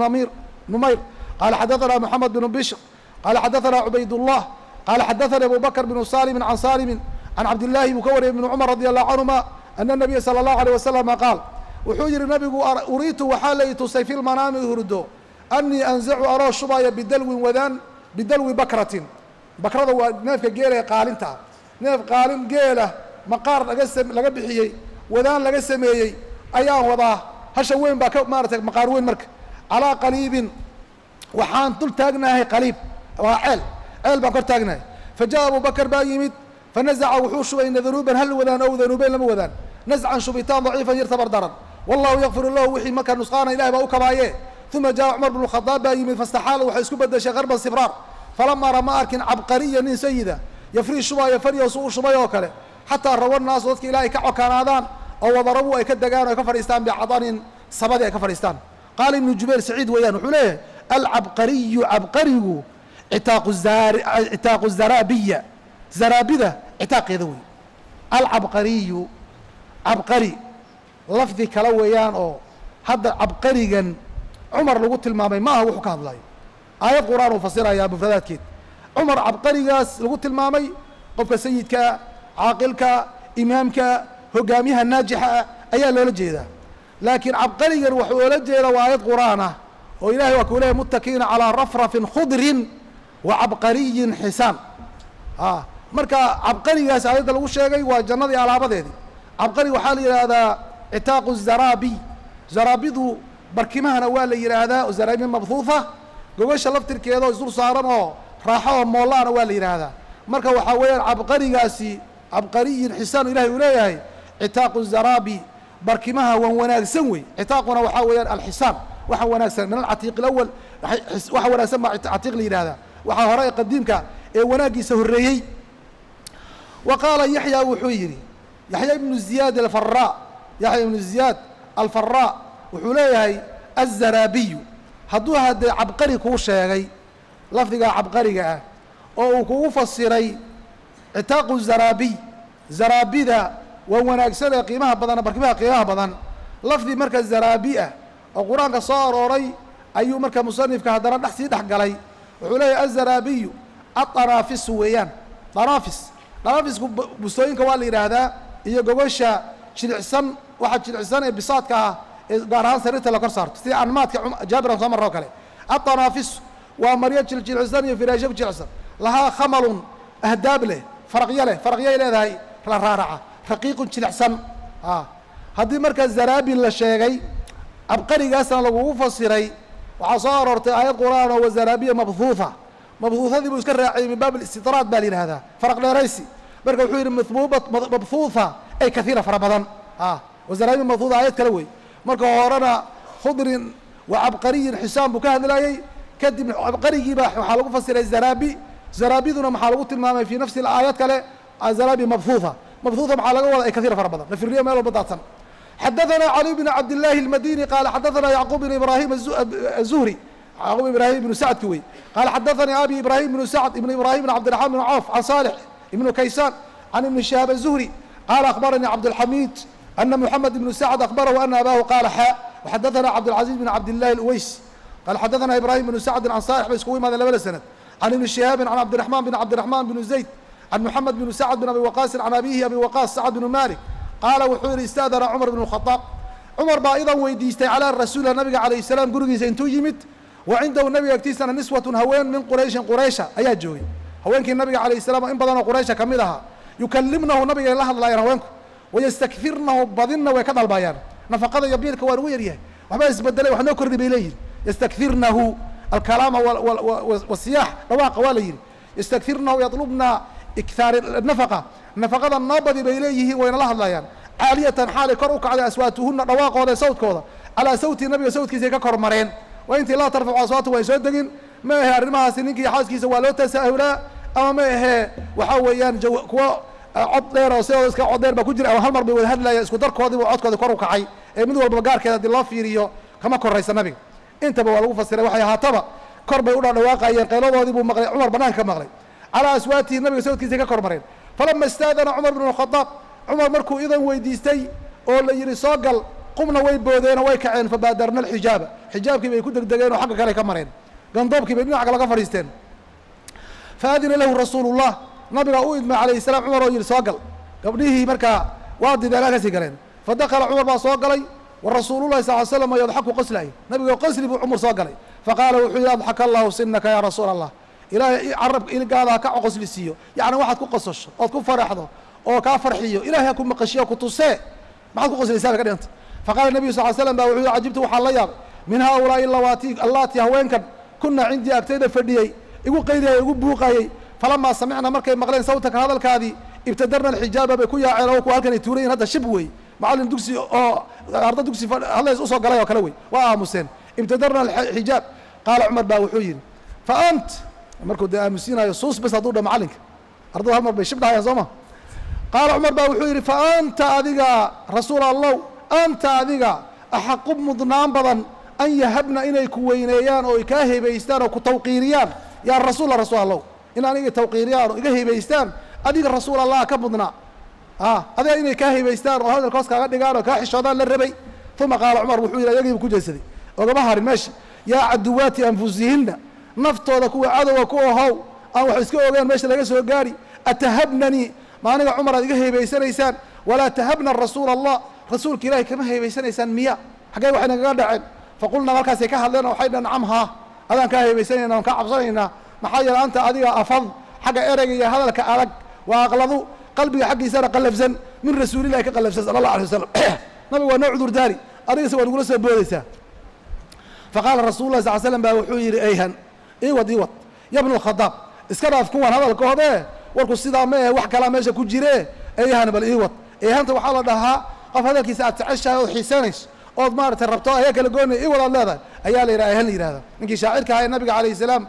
Numayr qaala xadaثana Moxamed bnu Bishr qaala xadaثana Cubaydullah qaala xadaثani Abu Bakr bnu Salimin can Salimin can Cabdillaahi buu ka wariyay ibnu Cumar radi allahu canhuma ana nabiya salى اllahu alيه wasalama qaal wuxuu yihi nabigu uriitu waxaa la i tusay fi lmanaami hurdo anii anzacu anoo shubaya bidalwin wadaan bidalwi bakratin. Bakrada waa neefka geela ee qaalinta ah, neef qaalin geela maqaar laga bixiyey wadaan laga sameeyey ayaan wadaa, hasha weyn baa ka maaratay maqaar weyn. Marka calaa qaliibin waxaan dul taagnahay, qaliib waa ceel, ceel baan kor taagnahay. Fa jaءa Abu Bakr baa yimid Fanazaca wuxuu shubay danuuban hal wadaan ow danuubeyn lama wadaan, nascan shubitaan daciifan yar tabar daran. Wallahu yakfiru lahu, wixii markaa nusqaana ilahay baa u kabaaye. Uma jaa Cumar bnu Khadaab baa yimid, fastaxaala waxay isku bedeshay qarban sibraar. Falamaa rama arkin cabqariya nin sayida yafrii shubaayo faryahu su u shubay oo kale, xataa rawa naasu dadka ilaa ay ka cokaanaadaan oo wadarabuu ay ka degaan o ay ka fadhiistaan bicadanin sabadii ay ka fadhiistaan. Qaala Ibnu Jubayr, Saciid weeyaan, wuxuu leeyahay alcabqariyu cabqarigu citaaqu zaraabiya, zaraabida citaaqeeda wey. Alcabqariyu cabqari lafdi kale weeyaan oo hadda cabqarigan Cumar lagu tilmaamay ma aha wuxuu ka hadlayo, aayad qur'aan uu fasirayaa mufradaadkeed. Cumar cabqarigaas lagu tilmaamay qofka sayidkaa, caaqilka, imaamka, hogaamiyaha naajixa ah ayaa loola jeedaa, laakiin cabqarigan wuxuu oola jeedaa waa aayad qur'aan ah oo ilahay waa kuu leeyahy muttakiina calaa rafrafin khudrin wa cabqariyin xisaan. Marka cabqarigaas aayadda lagu sheegay waa jannadii alaabadeedii. Cabqari waxaa la yidhaahdaa citaaqu zaraabiy, zaraabidu barkimahana waa la yidhaahdaa oo zaraabi mabhuuha, gogasha laftirkeeda oo isdul saaran oo raaxo oo moollaana waa la yidhaahdaa. Marka waxaa weeyaan cabqarigaasi cabqariyin xisaan ilahay uu leeyahay citaaqu zaraabi, barkimaha wan wanaagsan wey. Citaaquna waxaa weeyaan alxisaan, waxa wanaagsan min alcatiiq alawal, waxa wanaagsan baa catiiq la yidhahdaa, waxaa hore ee qadiimka ee wanaaggiisa horreeyey. Wa qaala Yaxya, wuxuu yidhi Yaxya ibnu Ziyaad alfaraa, Yaxya ibnu Ziyaad alfaraa wuxuu leeyahay azaraabiyu hadduu haddee cabqari kuu sheegay lafdigaa cabqariga ah oo uu kugu fasiray citaaqu zaraabiy, zaraabida waa wanaagsan ee qiimaha badan, barkimaha qiimaha badan, lafdi marka zaraabi ah oo qur-aanka soo arooray ayuu marka musanifka haddana dhex sii dhex galay. Wuxuu leeyahay azaraabiyu atanaafisu weeyaan, danaafis, dhanaafisku bustooyinka waa la yidhaahdaa iyo gogosha jilicsan, waxa jilicsan ee bisaadka ah ee gaar ahaan sariirta la kor saarto sida anmaadka Jaabir aan soo marra oo kale. Atanaafisu waa maryo jiljilcsan iyo firaasho jilicsan, lahaa khamalun ahdaab leh, faraqyo leh, faraqyay leedahay la raaraca, raqiiqun jilicsan. Haddii marka zaraabi la sheegay cabqarigaasna lagugu fasiray, waxaa soo aroortay aayad qur'aan oo wazaraabiya mabhuuha, mabhuuhadii buu iska raaciyey min baab alistidraad baa la yidhahdaa, faraq dheeraysi. Marka wuxuu yidhi mabhuuha ay kaiira fara badan, wazaraabiya mabhuuha aayad kale wey. Marka horena khudrin wa cabqariyin xisaan buu ka hadlayey, kadib cabqarigiibaa waxaa lagu fasiray zaraabi, zaraabiduna maxaa lagu tilmaamay fii nafsi aayad kale zaraabi mabhuuha, mabhuuha maxaa laga wada ay kaiira fara badan, nafiriyo meel walba daadsan. Xadaثna Cali bn Cabdالlahi الmadini qaala xadaثna Yacquub bn Ibrahim الzuhri, Yacquub Ibrahim ibnu Sacdki wey, qaala xadaثanii abi Ibrahim bnu Sacd ibn Ibrahim bn Cabdiraحman bn Cawf can Salix ibnu Kaysaan can Ibni Shihaab الzuhri qaala akhbaranii Cabdالxamid ana Moxamed ibnu Sacd akhbarahu ana abahu qaala xa. Waxadaثna Cabdالcaزiز bn Cabdillahi اlأways qaala xadaثna Ibrahim bnu Sacdi can Salix, bay iskugu imaadeen labada sanad, can Ibni Shihaabin can Cabdiraحman bn Cabdiraحman bn Zayd can Moxamed bn Sacd bn Abi Waqaasin can abihi Abi Waqaas Sacd bn Malik qaala wuxuu yidhi istaadana Cumar bn Khadaab, Cumar baa idan weydiistay calaa rasuulilah nabiga calayh salaam gurigiisa intuu yimid, wa cindahu nabiga agtiisana niswatun haween min qurayshin quraysha ayaa joogay, haweenkii nabiga calayh salam oo in badanoo quraysha ka mid ahaa, yukallimnahu nabigay la hadlaayeen haweenku, wayastakfirnahu badinna way ka dalbayaan, nafaqada iyo biilka waa nugu yaryahay, waxbaa isbedelay, wax noo kordhi bay leeyihin. Yastakfirnahu alkalaama wasiyaax dhawaaqa waa la yidhi, yastakfirnahu yatlubna ikhaar nafaqa, nafaqada noo badi bay leeyihiin, wayna la hadlayaan caaliyatan xaalay kor u kacday aswaatuhuna dhawaaqooda sawdkooda calaa sawti nabiga sawdkiisay ka kor mareen, waa intii laa tarfacu aswaatu way soo degin. Ma ahe arrimahaasi ninkii xaaskiisa waa loo tasaahulaa, ama ma ahee waxaa weeyaan kuwo cod dheer oo sidooda iska cod dheer baa ku jira, ama hal mar bay wada hadlaayeen, isku darkoodiibu codkooda kor u kacay ee mid walbaba gaarkeeda haddii loo fiiriyo kama koraysa nabiga. Intaba waa lagu fasiray, waxay ahaataba kor bay u dhadhawaaqayeen, qayladoodii buu maqlay Cumar, banaanka ka maqlay, calaa aswaatihi nabiga sawdkiisay ka kor mareen. Falama istaadana Cumar bnu Khadaab, Cumar markuu idan weydiistay oo la yidhi soo gal, qumna way boodeenoo way kaceen, fabaadarna alxijaaba, xijaabkii bay ku degdegeen oo xagga kale ka mareen, gandoobkii bay dhinaca kale ka fadhiisteen. Faadina lahu rasuulullah, nabigaa u idmay calayhi salaam Cumar oo yidhi soo gal, gabdhihii markaa waa dideen halkaasii galeen. Fadakala Cumar baa soo galay, wa rasuululahi sal l slam yadxaku qoslay, nabigoo qosli buu Cumar soo galay. Faqaala wuxuu yidhi adxaka allahu sinaka yaa rasuula allah, ilaahay carabka ilgaada ha ka qosli siiyo, yacni waxaad ku qosasho ood ku faraxdo oo kaa farxiyo ilahay ha ku maqashiyo ku tusee, maxaad ku qoslaysaa bay ka dhiganta. Faqaala nabiyu sal l slam ba wuxuu yihi cajibtu waxaan la yaabay min haaulaa'i lawaati allaati haweenkan kuna cindii agtayda fadhiyey igu qaydayay igu buuqayey, falamaa samicna markay maqleen sawtaka hadalkaadii Ibtadarna alxijaaba bay ku yaaceen oo kuwa halkan ay tuurayiin hadda shib wey, macallin dugsi oo arda dugsi hadlays usoo galay oo kale wey, waa aamuseen. Ibtadarna alxijaab. Qaala Cumar baa wuxuu yidhi fa ant, markuu dee aamusiinayo suus bas hadduu dha macallinka, ardada hal mar bay shib dhahayaan soo ma. Qaala Cumar baa wuxuu yidhi fa anta adiga rasuul Allow, anta adiga axaqu mudnaan badan an yahabna inay ku weyneeyaan oo kaa hebaystaan oo ku tawqiiriyaan yaa rasuula, rasuul Allow, in aniga tawqiiriyaan oo iga hebaystaan adiga rasuul Allah ka mudnaa, adiga inay kaa hebaystaan oo hadalka hoos kaaga dhigaan oo kaa xishoodaan la rabay. Uma qaala Cumar wuxuu yidhi, ayagiibu ku jeedsaday ogama harin meeshi, yaa caduwaati anfusihinna, naftooda kuwa cadowga ku ahow aan wax iska ogaan meesha laga soo gaari, atahabnanii, ma aniga Cumar aad iga hebaysanaysaan? Walaa tahabna rasuula Allah, rasuulka Ilahay kama hebaysanaysaan miya? Xaggee waxay nagaga dhaceen? Faqulnaa, markaasay ka hadleen oo waxay dhaheen nacam, haa, adaan kaa hebaysanayna oon kaa cabsanaynaa, maxaa yeele anta adiga afad xagga ereyga iyo hadalka adag, waa aqladu qalbiga xaggiisana qallafsan min rasuulillahi ka qallafsan sala Allah alay wasalam. Nabigu waa noo cudur daari, adigase waa nagula soo boodaysaa. Faqaala rasul lah sal slam baa wuxuu yidhi eyhan iwad iwad ya bnu Alkhadaab, iska dhaaf kuwan hadalkoodee, warku sidaa ma ahe, wax kalaa meesha ku jire, eyhan bal iwad. Eyhanta waxaa la dhahaa qof hadalkiisa aad jeceshahay ood xiisanayso ood maaratay rabto ayaa kala goonaya iwad aad leedahay ayaa la yidhaha eyhan la yihahda. Ninkii shaacirka ahaa ee nabiga calayh salaam,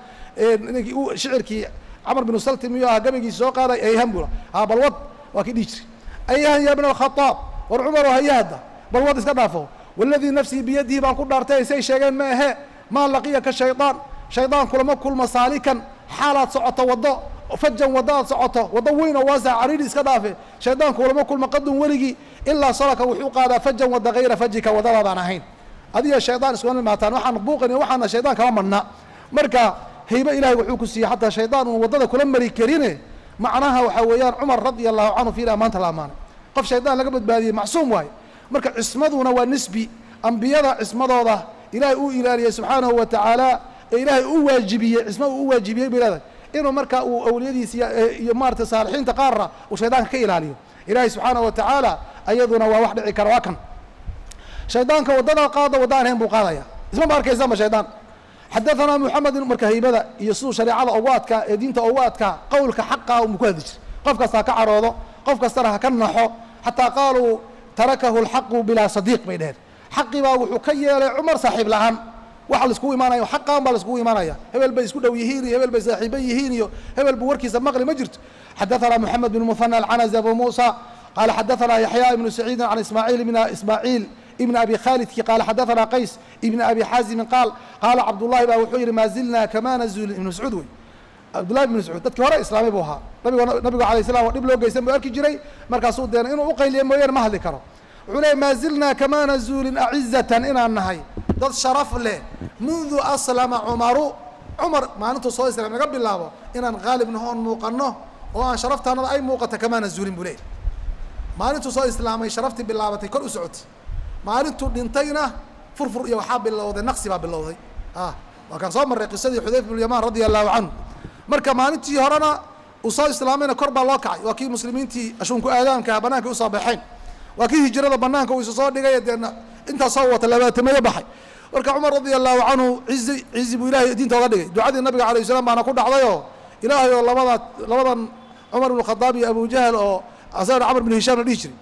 ninkii shicirkii Camar binu Salti miyuu ahaa gabaygiisi soo qaaday, eyhan buu ha bal wad waa kii dhihi jiray, eyhan ya bna Alkhadaab, war Cumar oo haya hadda bal wad iska dhaafo, waladii nafsii biyadihi baan ku dhaartay say sheegeen ma ahe, maa laqiyaka shaydaan, shaydaan kulama kulma saalikan xaalaad socoto waddo, fajan waddo aad socoto, waddo weyn oo waasac cariiri iska dhaafe, shaydaan kulama kulma qadun weligii, ilaa salaka wuxuu qaadaa fajan wadda hayra fajika, waddadaadaan ahayn. Adiga shaydaan iskuma imaataan, waxaan buuqan waxaana shaydaan kama madhna. Marka haybe ilahay wuxuu ku siiyey xataa shaydaan uun waddada kula mari karine. Macnaha waxaa weeyaan Cumar radia Allahu canhu fiir amaanta la amaanay, qof shaydaan laga badbaadiyey macsuum waaye. Marka cismaduna waa nisbi, ambiyada cismadooda ilaahay uu ilaaliyey subxaanahu wa tacaala ee ilaahay u waajibiyey cismo uu u waajibiyey bay leedahay inuu marka uu awliyadiisa iyo maarata saalixiinta qaarna uu shaydaanka ka ilaaliyo ilaahay subxaanahu wa tacaala, ayaduna waa wax dhici kara. Waa kan shaydaanka waddada qaada wadda aan hayn buu qaadaya, isma ma arkaysanba shaydaan. Xadaثana Moxamed, marka haybada iyo siduu shareecada ugu adkaa ee diinta ugu adkaa, qowlka xaqaa umu ku hadli jir, qof kasta ha ka caroodo, qof kastana ha ka naxo. Xataa qaaluu tarakahu اlxaqu bilaa sadiiq bay dheheen, xaqii baa wuxuu ka yeelay Cumar saaxiib la-aan. Waxa laiskugu imaanaya xaqaan baa laiskugu imaanaya, hebel bay isku dhow yihiin iyo hebel bay saaxiibo yihiin iyo hebel buu warkiisa maqli ma jirto. Xadaثana Moxamed bn Muhanى alcanazi abu Musa qaala xadaثana Yaxya ibnu Saciidin can Ismaaciil bn Ismaaciil ibn Abi Khaalidki qaala xadaثana Qays ibn Abi Xaazimin qaal qaala Cabdullahi baa wuxuu yidhi maa zilna kama nazul. Ibn Mascuud wey, Cabdullahi ibn Mascuud dadkii hore islaamay buu ahaa. Nabigu alayh salam oo dhib loo geysan buu arki jiray, markaasuu deena inuu uqayliyo mooyaane ma hadli karo. Wuxuu leeyay maa zilnaa kamaana zuulin acizatan, inaan nahay dad sharaf leh mundu aslama Cumaru, Cumar maalintuu soo islaam laga bilaabo inaan qaalib nahoon muuqano oo aan sharaftaanada ay muuqato kamaana zuulin buu leeyay. Maalintuu soo islaamay sharaftii bilaabatay kor u socotay, maalintuu dhintayna furfur iyo waxaa bilowday naqsi baa bilowday. Waa kaan soo marray qisadii Xudayfa bnu Yamaan radia Allahu canhu. Marka maalintii horena uu soo islaamayna kor baa loo kacay, waa kii muslimiintii ashuunku aadaamkaha banaanka usoo baxeen, waa kii hijrada banaanka uu isu soo dhigay, deena intaas soo wata labaatameeyo baxay. Marka Cumar radia Allahu canhu cizi cizi buu ilahay diinta oga dhigay, ducadii nabiga alayh salaam baana ku dhacdayoo ilaahay oo labada labadan Cumar ibnu Khadaab iyo Abu Jahl oo asagana Camr bnu Hishaam la dhihi jiray,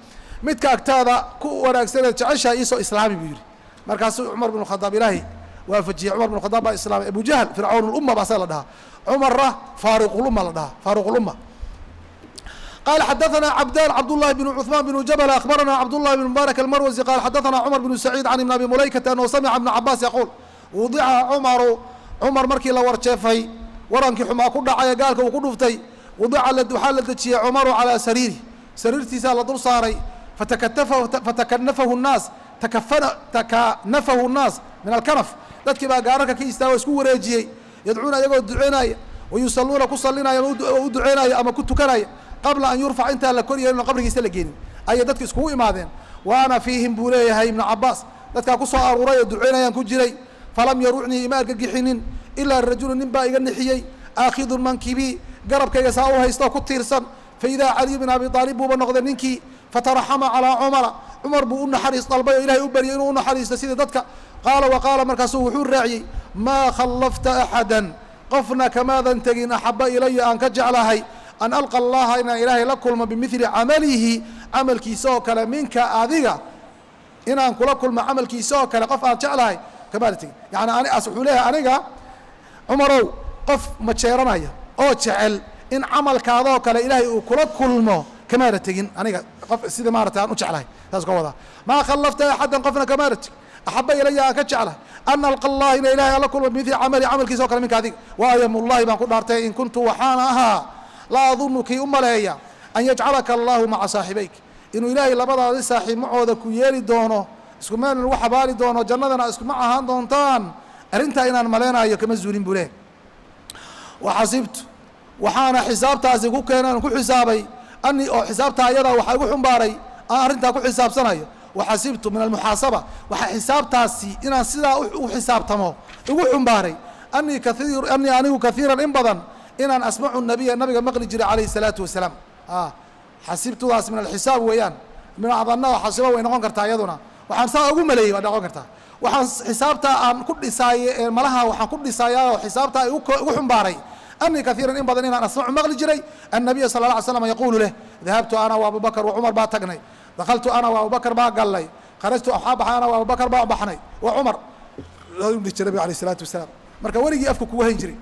midka agtaada ku wanaagsaneed jeceshaha iisoo islaami buu yidhi. Markaasuu Cumar bnu Khadaab ilaahay waafajiyey, Cumar bnu Khadaab baa islaamay. Abu Jahl fircawnulumma baa asaga la dhahaa, Cumarra faaruqulumma la dhahaa, faaruqulumma. قال xdثna cبdاn cبداللhi بن cثمان بن jبل أخبرna cبداللhi بن مبارك المروزي قال xdثna cمر بن سعيد عن iبن أbي مuلaykةa أنه سمca iبن cabاس يquل وudica cmaru, Cumar markii la warjeefay warankii xumaa ku dhacay gaalka uu ku dhuftay, wadica waxaa la dejiyey Cumaru calىa sariiri, sariirtiisaa la dul saaray. Fatakanafahu الnaas, takanafahu الnaas min alkanaf, dadkii baa gaararka ka istaago isku wareejiyey, yadcuuna iyagoo duceynaya, wayusaluuna ku salinaya oo u duceynaya ama ku tukanaya, qabla an yurfac intaan la kor yeelin oo qabrigiisa la geenin ayay dadka iskugu imaadeen. Wa ana fiihim buu leeyahay Ibnu Cabaas, dadkaa ku soo aruuray oo duceynayaan ku jiray. Falam yarucnii ima argagixinin ilaa rajulu nin baa iga nixiyey, aakhidun mankibii, garabkayga saa u haysta oo ku tiirsan. Faidaa Caliyu bin Abi Aalib buuba noqday ninkii. Fataraxama calaa Cumara, Cumar buu u naxariis dalbay oo ilahay u baryay inuu u naxariisto sidii dadka. Qaala wa qaala, markaasuu wuxuu raaciyey maa khallafta axadan, qofna kamaadan tegin axaba ilaya aan ka jeclahay An alqa allaha, inaan Ilaahay la kulmo, bimili camalihi, camalkiisa oo kale, minka adiga inaan kula kulmo camalkiisa oo kale qof aan jeclahay kamaada tegin. Yani ani as wuxuu leeyahay, aniga Cumarow qof majeeranaya oo jecel in camalkaadoo kale Ilaahay uu kula kulmo kamaada tegin aniga qof sida maarata aan u jeclahay. Saas ka wadaa. Maa khallafta axaddan, qofna kamaada tegin, axaba ilaya aan ka jeclahay an alqa allah, ina Ilahay aan la kulmo, bimili camali, camalkiisa o kale, minka adiga. Waayamullahi baan ku dhaartay, in kuntu waxaan ahaa la adunu kii u maleeya an yajcalaka allahu maca saaxibayk, inuu Ilaahay labadaadi saaxiib macooda ku yeeli doono, isku meel lagu xabaali doono, jannadana iskuma ahaan doontaan. Arrintaa inaan maleynayo kama zuulin buu leh. Waxasibtu, waxaana xisaabtaasi ku keenan ku xisaabay ani oo xisaabtaa ayadaa waxaa igu xumbaaray aan arrintaa ku xisaabsanayo. Waxasibtu min almuxaasaba, waxaa xisaabtaasi inaan sidaa u xisaabtamo igu xumbaaray anii kaiir anii anigu kaiiran in badan inaan asmacu nabiya, nabiga maqli jiray calayhi الsalaatu wasalaam. Xasibtudaas min alxisaab weeyaan, min adanada xasibo way noqon kartaa iyaduna. Waxaan saa ugu maleeyey waa noqon kartaa. Waxaan xisaabtaa aan ku dhisaaye ee malaha waxaan ku dhisayaa oo xisaabtaa igu xumbaaray anii kaiiran in badan inaan asmacu maqli jiray annabiya sala la alay slam yaquulu leh: dahabtu ana wa Abubakr wa Cumar baa tagnay, dakaltu ana wa Abubakr baa gallay, kharajtu waxaa baxay ana wa Abubakr baa baxnay wa Cumar dhihi jiray nabiga alayh isalaatu wasalaam. Marka weligii afka kugu hayn jiray.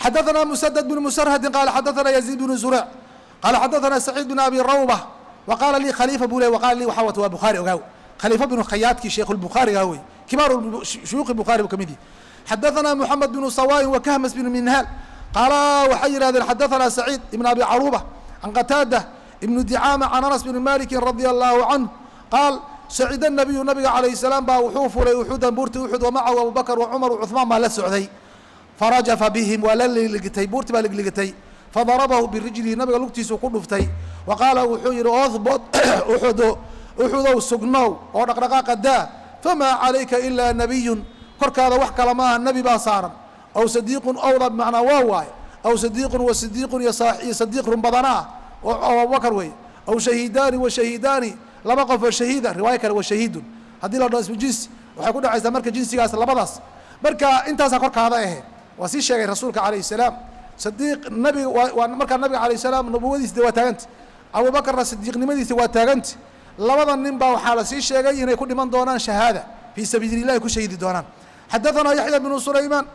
Xadaثna mسدد بن مسرhdi qال xadaثna يزيد بن زurيع qال xadaثna سacيid بن abi rawbة وqاala lii khaliifa buu le. وqala lii waxaa wata waa Bukhaari ogaaw, Khaliifa بن Khayaadkii sheekh الbukhaariga wey, kibaar shuyuukhi Bukhaari buu kamid yihi. Xadaثna moxamed بن sawاyin وkahmas بن minhaal qaala waxay yihahdeen: xadaثna سacيid ibn abi caruba can qataadة ibn dicaama can Anas بn maliki radي الlahu canh qaal: sacida الnabiyu, nabiga calayh الsalaam baa wuxuu fulay uxudan, buurti Uxud, wamacahu Abubakr وcumar وcuثmaan baa la socday. Farajafa bihim, waa la ligligitay, buurti baa ligligitay. Fadarabahu birijlihi, nabiga lugtiisuu ku dhuftay. Wa qaala wuxuu yidhi: ohbot uxudo, Uxudow sugnow oo dhaqdhaqaaqa daa, famaa calayka ilaa nabiyun, korkaada wax kale maaha, nebi baa saaran, aw sadiiqun, owda bimacnaa waa waaye, aw sadiiqun wa sidiiqun, iyo sadiiq run badana ah oo Abubakar weeye, aw shahiidaani wa shahiidaani, laba qof oo shahiida. Riwaayo kale wa shahiidun haddii la dhaho ismu jinsi waxay ku dhacaysaa marka jinsigaas labadaas. Marka intaasaa korkaada ahe waa sii sheegay rasuulka calayh salaam. Sadiiq nabiga waa markaa nabiga alayh salaam nubuwadiisa de waa taaganta, Abubakarna sidiiqnimadiisa waa taaganta. Labada nin baa waxaa la sii sheegay inay ku dhiman doonaan shahaada fii sabiili illahi, ku shahiidi doonaan. Xadaثana Yaxya bnu Sulaymaan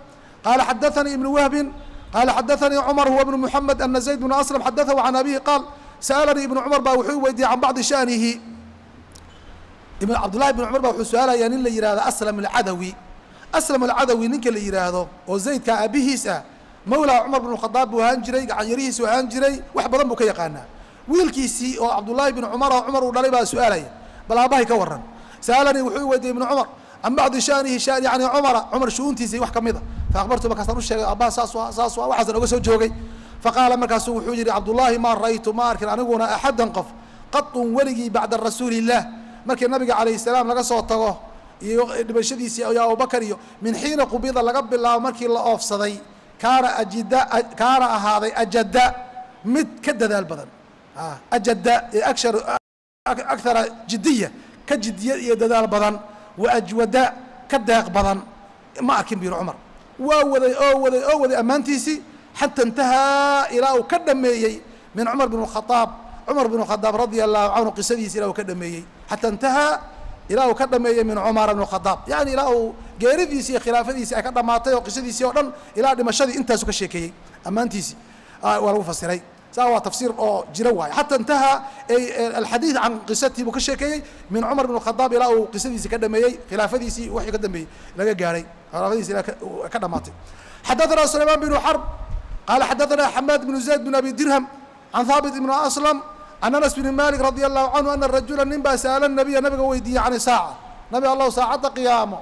qaala xadaثanii ibnu Wahbin qaala xadaثanii Cumar huwa bnu Muxamed ana Zayd bnu Aslam xadaثahu can abihi qaal: sa'alanii ibnu Cumar baa wuxuu weydiiyey can bacdi sha'nihi. Cabdullahi bn Cumar baa wuxuu su-aalayaa nin la yihahdo Aslam alcadawi. Aslam alcadawi ninka la yidhaahdo oo Zaydka aabihiis ah, mawlaa Cumar bn Khadaab buu ahaan jiray, gacanyarihiisu ahaan jiray, wax badan buu ka yaqaanaa. Wiilkiisii oo Cabdullaahi bn Cumar oo Cumar uu dhalay baa su-aalaya: bal aabbahay ka waran. Sa'alanii, wuxuu i weydiiyey ibnu Cumar, can bacdi shanihi, yani Cumara, Cumar shu'uuntiisii wax kamid a. Fa akhbartu, markaasaan u sheegay aabbaha saas saas waxaasan oga soo joogay. Faqaala, markaasuu wuxuu yihi Cabdullaahi: maa ra'aytu, ma arkin aniguna, axaddan qof, qaطun weligii, bacda rasuuli illah, markii nabiga calayh salaam laga soo tago iyo dhimashadiisii iyo Abubakar iyo min xiina qubida, laga bilaabo markii la oofsaday, kaana ajida, kaana ahaaday, ajada mid ka dadaal badan, ajada akshar akthara jidiya, ka jidiya iyo dadaal badan, wa ajwada, ka deeq badan ma arkin bu yihi Cumar. Waa waday oo waday oo waday ammaantiisii xata intahaa, ilaa uu ka dhameeyey, min Cumar bn khaaab, Cumar bn Khadaab radia allahu canhu qisadiisi ilaa uu ka dhameeyey. Xata intahaa, ilaa uu ka dhameeyey, min Cumar bn Khadaab, yani ilaa uu geeridiisi iyo khilaafadiisi ay ka dhamaatay oo qisadiisii oo dhan ilaa dhimashadii intaasu ka sheekeeyey ammaantiisii. Waa lagu fasiray saa, waa tafsiir oo jira waaye. Xata intahaa alxadiid can qisatii buu ka sheekeeyey min Cumar bn Khadaab ilaa uu qisadiisi ka dhameeyey, khilaafadiisii wixii ka dambeeyey laga gaaray, khilaafadiisi ilaa ka dhamaatay. Xadaثana Sulaymaan bnu Xarb qaala xadaثana Xamaad bnu Zayd bn abi Dirham can Haabit ibn Aslam can Anas bni Malik radi allahu canhu ana rajula nin baa sa'ala nabiya, nabiga weydiiyey, can saaca. Nabi Allahu, saacadda qiyaamo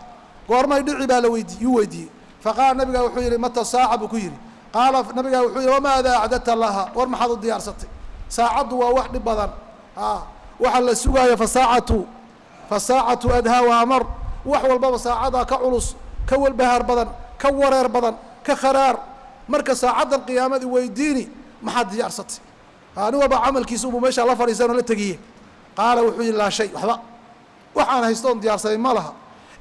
goormay dhici baa la weydi yuu weydiiyey. Faqaala, nabiga wuxuu yihi: mata saaca? Buu ku yihi. Qaala, nabiga wuxuu yihi: wamaada acdadta laha? War maxaad u diyaarsatay? Saacaddu waa wax dhib badan waxa la sugaayo. Fasaacatu adhaa wa amar. Wax walbaba saacadaa ka culus, ka walbahaar badan, ka wareer badan, ka kharaar. Marka saacaddan qiyaamadi weydiini, maxaad diyaarsatay? Nin walba camalkiisa ubuu meeshaa la fadhiisan oo la tegiye. Qaala wuxuu yihi: laa shay, waxba waxaan haysto oon diyaarsaday ma laha,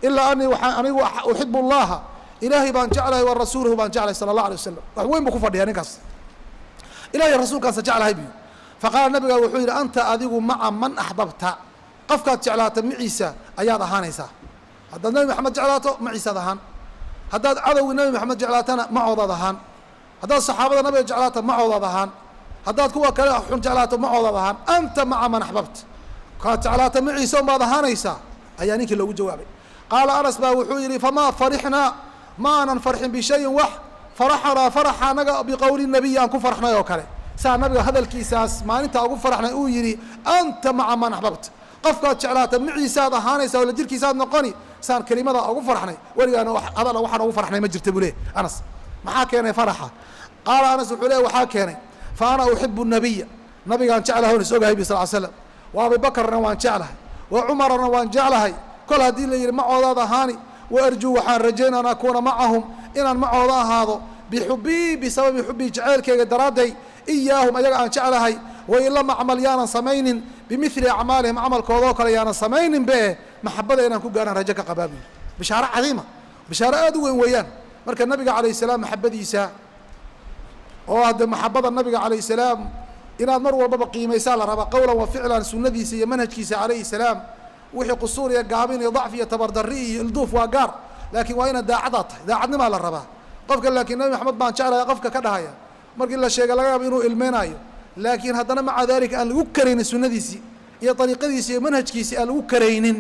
ilaa anii waaa anigu uxibu llaha, Ilaahay baan jeclahay, wa rasuulahu baan jeclahay, sala allah alay wasalam. Wax weyn buu ku fadhiyaa ninkaas. Ilahiy rasuulkaasa jeclahay buyu. Faqaala nabiga wuxuu yidhi anta adigu maca man axbabta, qofkaad jeclaata maciisa ayaad ahaanaysaa. Haddaad nebi maxamed jeclaato maciisaad ahaan, haddaad cadowgii nebi maxamed jeclaatana macoodaad ahaan, haddaad saxaabada nabiga jeclaato macoodaad ahaan, haddaad kuwa kale xun jeclaato macoodaad ahaan. Anta maca man axbabta, kaad jeclaata maciisa unbaad ahaanaysaa ayaa ninkii loogu jawaabay. Qaala Anas baa wuxuu yidhi famaa farixnaa, ma aanan farxin bishayin wax faraxanaa faraxa anaga biqowli nabiyi aan ku farxnay oo kale, saa nabiga hadalkiisaas maalintaa ugu faraxnay uu yidhi anta maca man axbabta, qofkaad jeclaata maciisaad ahaanaysaa oo la jirkiisaad noqoni, saan kelimadaa ugu farxnay weligaana hadal waxaan ugu farxnay ma jirta buu leey Anas. Maxaa keenay faraxa? Qaala Anas wuxuu leey waxaa keenay fa ana uxibu nabiya, nabigaan jeclahay oon is ogahay bi sal l slam, wa Abibakarna waan jeclahay, wa Cumarna waan jeclahay. Kol haddii la yidhi macoodaad ahaani, wa arjuu waxaan rajayn an akuuna macahum, inaan macooda ahaado, bixubii bisababi xubii jaceylkayga daraadday iyaahum ayaga aan jeclahay, wain lam acmal yaanan samaynin bimili acmaalihim camalkoodoo kale yaanan samaynin be, maxabada inaan ku gaaraan rajo ka qabaa buu yidhi. Bishaaro cadiima, bishaaro aad u weyn weeyaan. Marka nabiga calayh salaam maxabadiisa oo hadde maxabada nabiga calayh salaam inaad mar walbaba qiimaysaa la rabaa, qowlan wa ficlan, sunnadiisa iyo manhajkiisa calayhi salaam. Wixii qusuur iyo gaabin iyo dacfi iyo tabardarri iyo ilduuf waa gaar, laakiin waa inaad daacadaad tahay, daacadnimaa la rabaa qofka. Laakiin nabi maxamed baan jeclaya qofka ka dhahaya markii la sheega laga yaabo inuu ilmeynaayo, laakiin haddana maca daalika aan lagu karaynin sunnadiisii iyo ariiqadiisi iyo manhajkiisii aan lagu karaynin,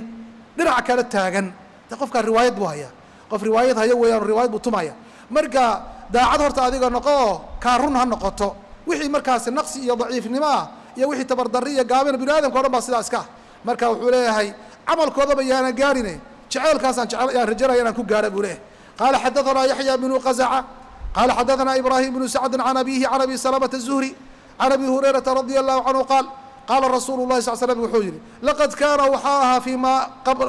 dhinac kala taagan de qofkaa riwaayad buu hayaa, qof riwaayad haya weeyaan, riwaayad buu tumaya. Marka daacad horta adiga noqo oo kaa run ha noqoto, wixii markaasi naqsi iyo daciifnimo ah iyo wixii tabardarri iyo gaabina bini aadamka o dhan baa sidaa iska ah. Marka wuxuu leeyahay camalkoodaba yaana gaarine, jeceelkaasaan jecel yaan rajanaya inaan ku gaara buu leeyahay. Qaala xadaثanaa Yaxya bnu Qazaca qaala xadaثanaa Ibrahim bnu Sacdi can abihi can Abi Salamata الzuhri can Abi Hurayrata radia allahu canhu qaal qaala rasuulu lahi sal slam wuxuu yidhi laqad kaana waxaa ahaa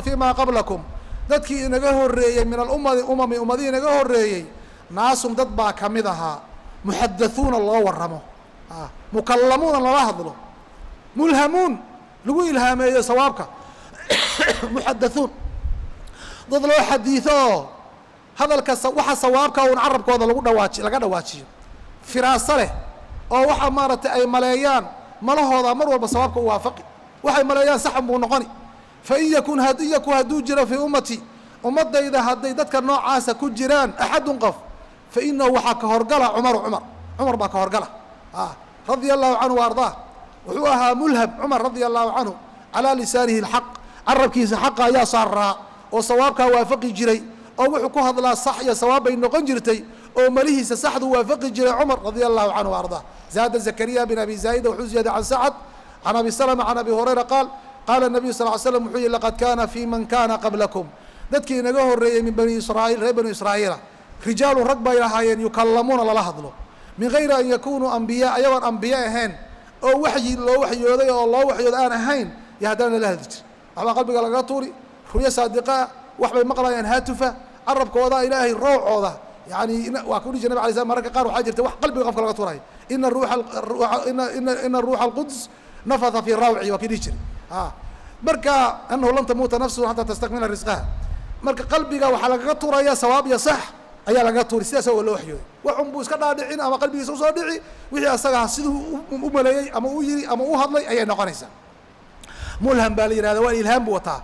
fiima qablakum, dadkii inaga horreeyey, min alumami umami ummadihii inaga horreeyey, naasun dad baa ka mid ahaa muxadathuuna loo waramo, mukallamuuna lala hadlo, mulhamuun lagu ilhaameeyo sawaabka, muxadathuun dad loo xadiido oo hadalka waxa sawaabka un carabkooda lagu dhawaaji laga dhawaajiyo, firaaso leh oo waxa maaragtay ay maleeyaan malahooda mar walba sawaabka u waafaqi, waxay maleeyaan saxan buu noqoni. Fa in yakun in yakun hadduu jiro fii ummati, ummadayda hadday dadka noocaasa ku jiraan axadun qof, fa inahu waxaa ka horgala Cumaru, Cumar, Cumar baa ka horgala radia allahu canhu wa ardaah. Wuxuu ahaa mulham Cumar radia allahu canhu, calaa lisaanihi alxaq, carabkiisa xaqa ayaa saaraa oo sawaabkaa waafaqi jiray, oo wuxuu ku hadlaa sax iyo sawaab bay noqon jirtay, oo malihiisa saxdu waafaqi jiray Cumar radia allahu canhu wa ardaah. Zaada Zakariya bin Abi Zaa'ida wuxuu ziyaaday can Sacad can Abi Salama can Abi Hurayra qaal qaala nabiyu sal ly slam wuxuu yihi laqad kaana fii man kaana qablakum, dadkii inaga horreeyey min bani israaiil, reer bani israa'iila, rijaalun rag bay lahaayeen yukallamuuna lala hadlo min gayri an yakunuu ambiyaa, ayagoon ambiye ahayn oo waxyi loo waxyooday oo loo waxyooday aan ahayn, iyo haddana lala hadli jir, waxbaa qalbiga lagaga tuuri, ruyo saadiqa ah, wax bay maqlayaan haatufa, carabkooda ilaahay roocooda, yani waa ku dhihi jir nabig alay slam mararka qaar waxaa jirta wax qalbiga qofka laga tuurayo, ina ruuxa ina ruuxa alquds nafatha fii rawci, waa kii dhihi jiray. Marka anahu lan tamuuta nafsu xataa tastakmila risqaha. Marka qalbiga waxaa lagaga tuuraya sawaab iyo sax ayaa lagaga tuuri, sidaas oo loo waxyooday, waxun buu iska dhaadhicin ama qalbigiisa usoo dhici, wixii asagaa siduu u maleeyey ama u yiri ama u hadlay ayay noqonaysaa. Mulham baa la yihahda, waa ilhaam buu wataa.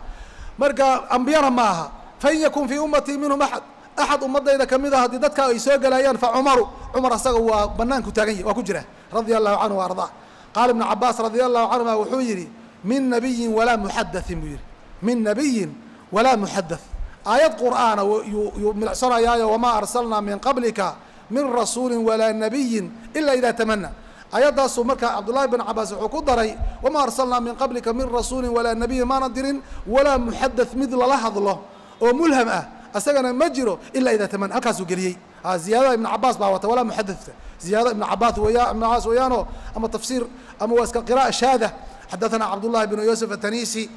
Marka ambiyana ma aha. Fain yakun fii ummatii minhum axad, axad ummadayda kamid a haddii dadka ay soo gelayaan, fa Cumaru, Cumar asaga waa banaanku taagan yahy, waa ku jira radia allahu canhu wa ardaa. Qaala Ibnu Cabaas radia allahu canhuma wuxuu yidhi min nabiyin walaa muxadathin buu yidhi, min nabiyin walaa muxadath. Aayad qur'aana yuu milicsanayaayo wamaa arsalnaa min qablika min rasuulin walaa nabiyin ila idaa tamana. Ayaddaasuu marka Cabdullaahi bin Cabaas wuxuu ku daray wamaa arsalnaa min qablika min rasuulin walaa nabiyin, maana dirin walaa muxadath, mid lala hadlo oo mulham ah asagana ma jiro ilaa idaa tamana, halkaasuu geliyey. Ziyaadada Ibnu Cabaas baa wata walaa muxadathta, ziyaadada Ibnu Cabaas weya, Ibnu Cabaas weeyaanoo ama tafsiir ama waa iska qira'a shaada. Xadaثana Cabdullahi bnu Yuusuf atanisi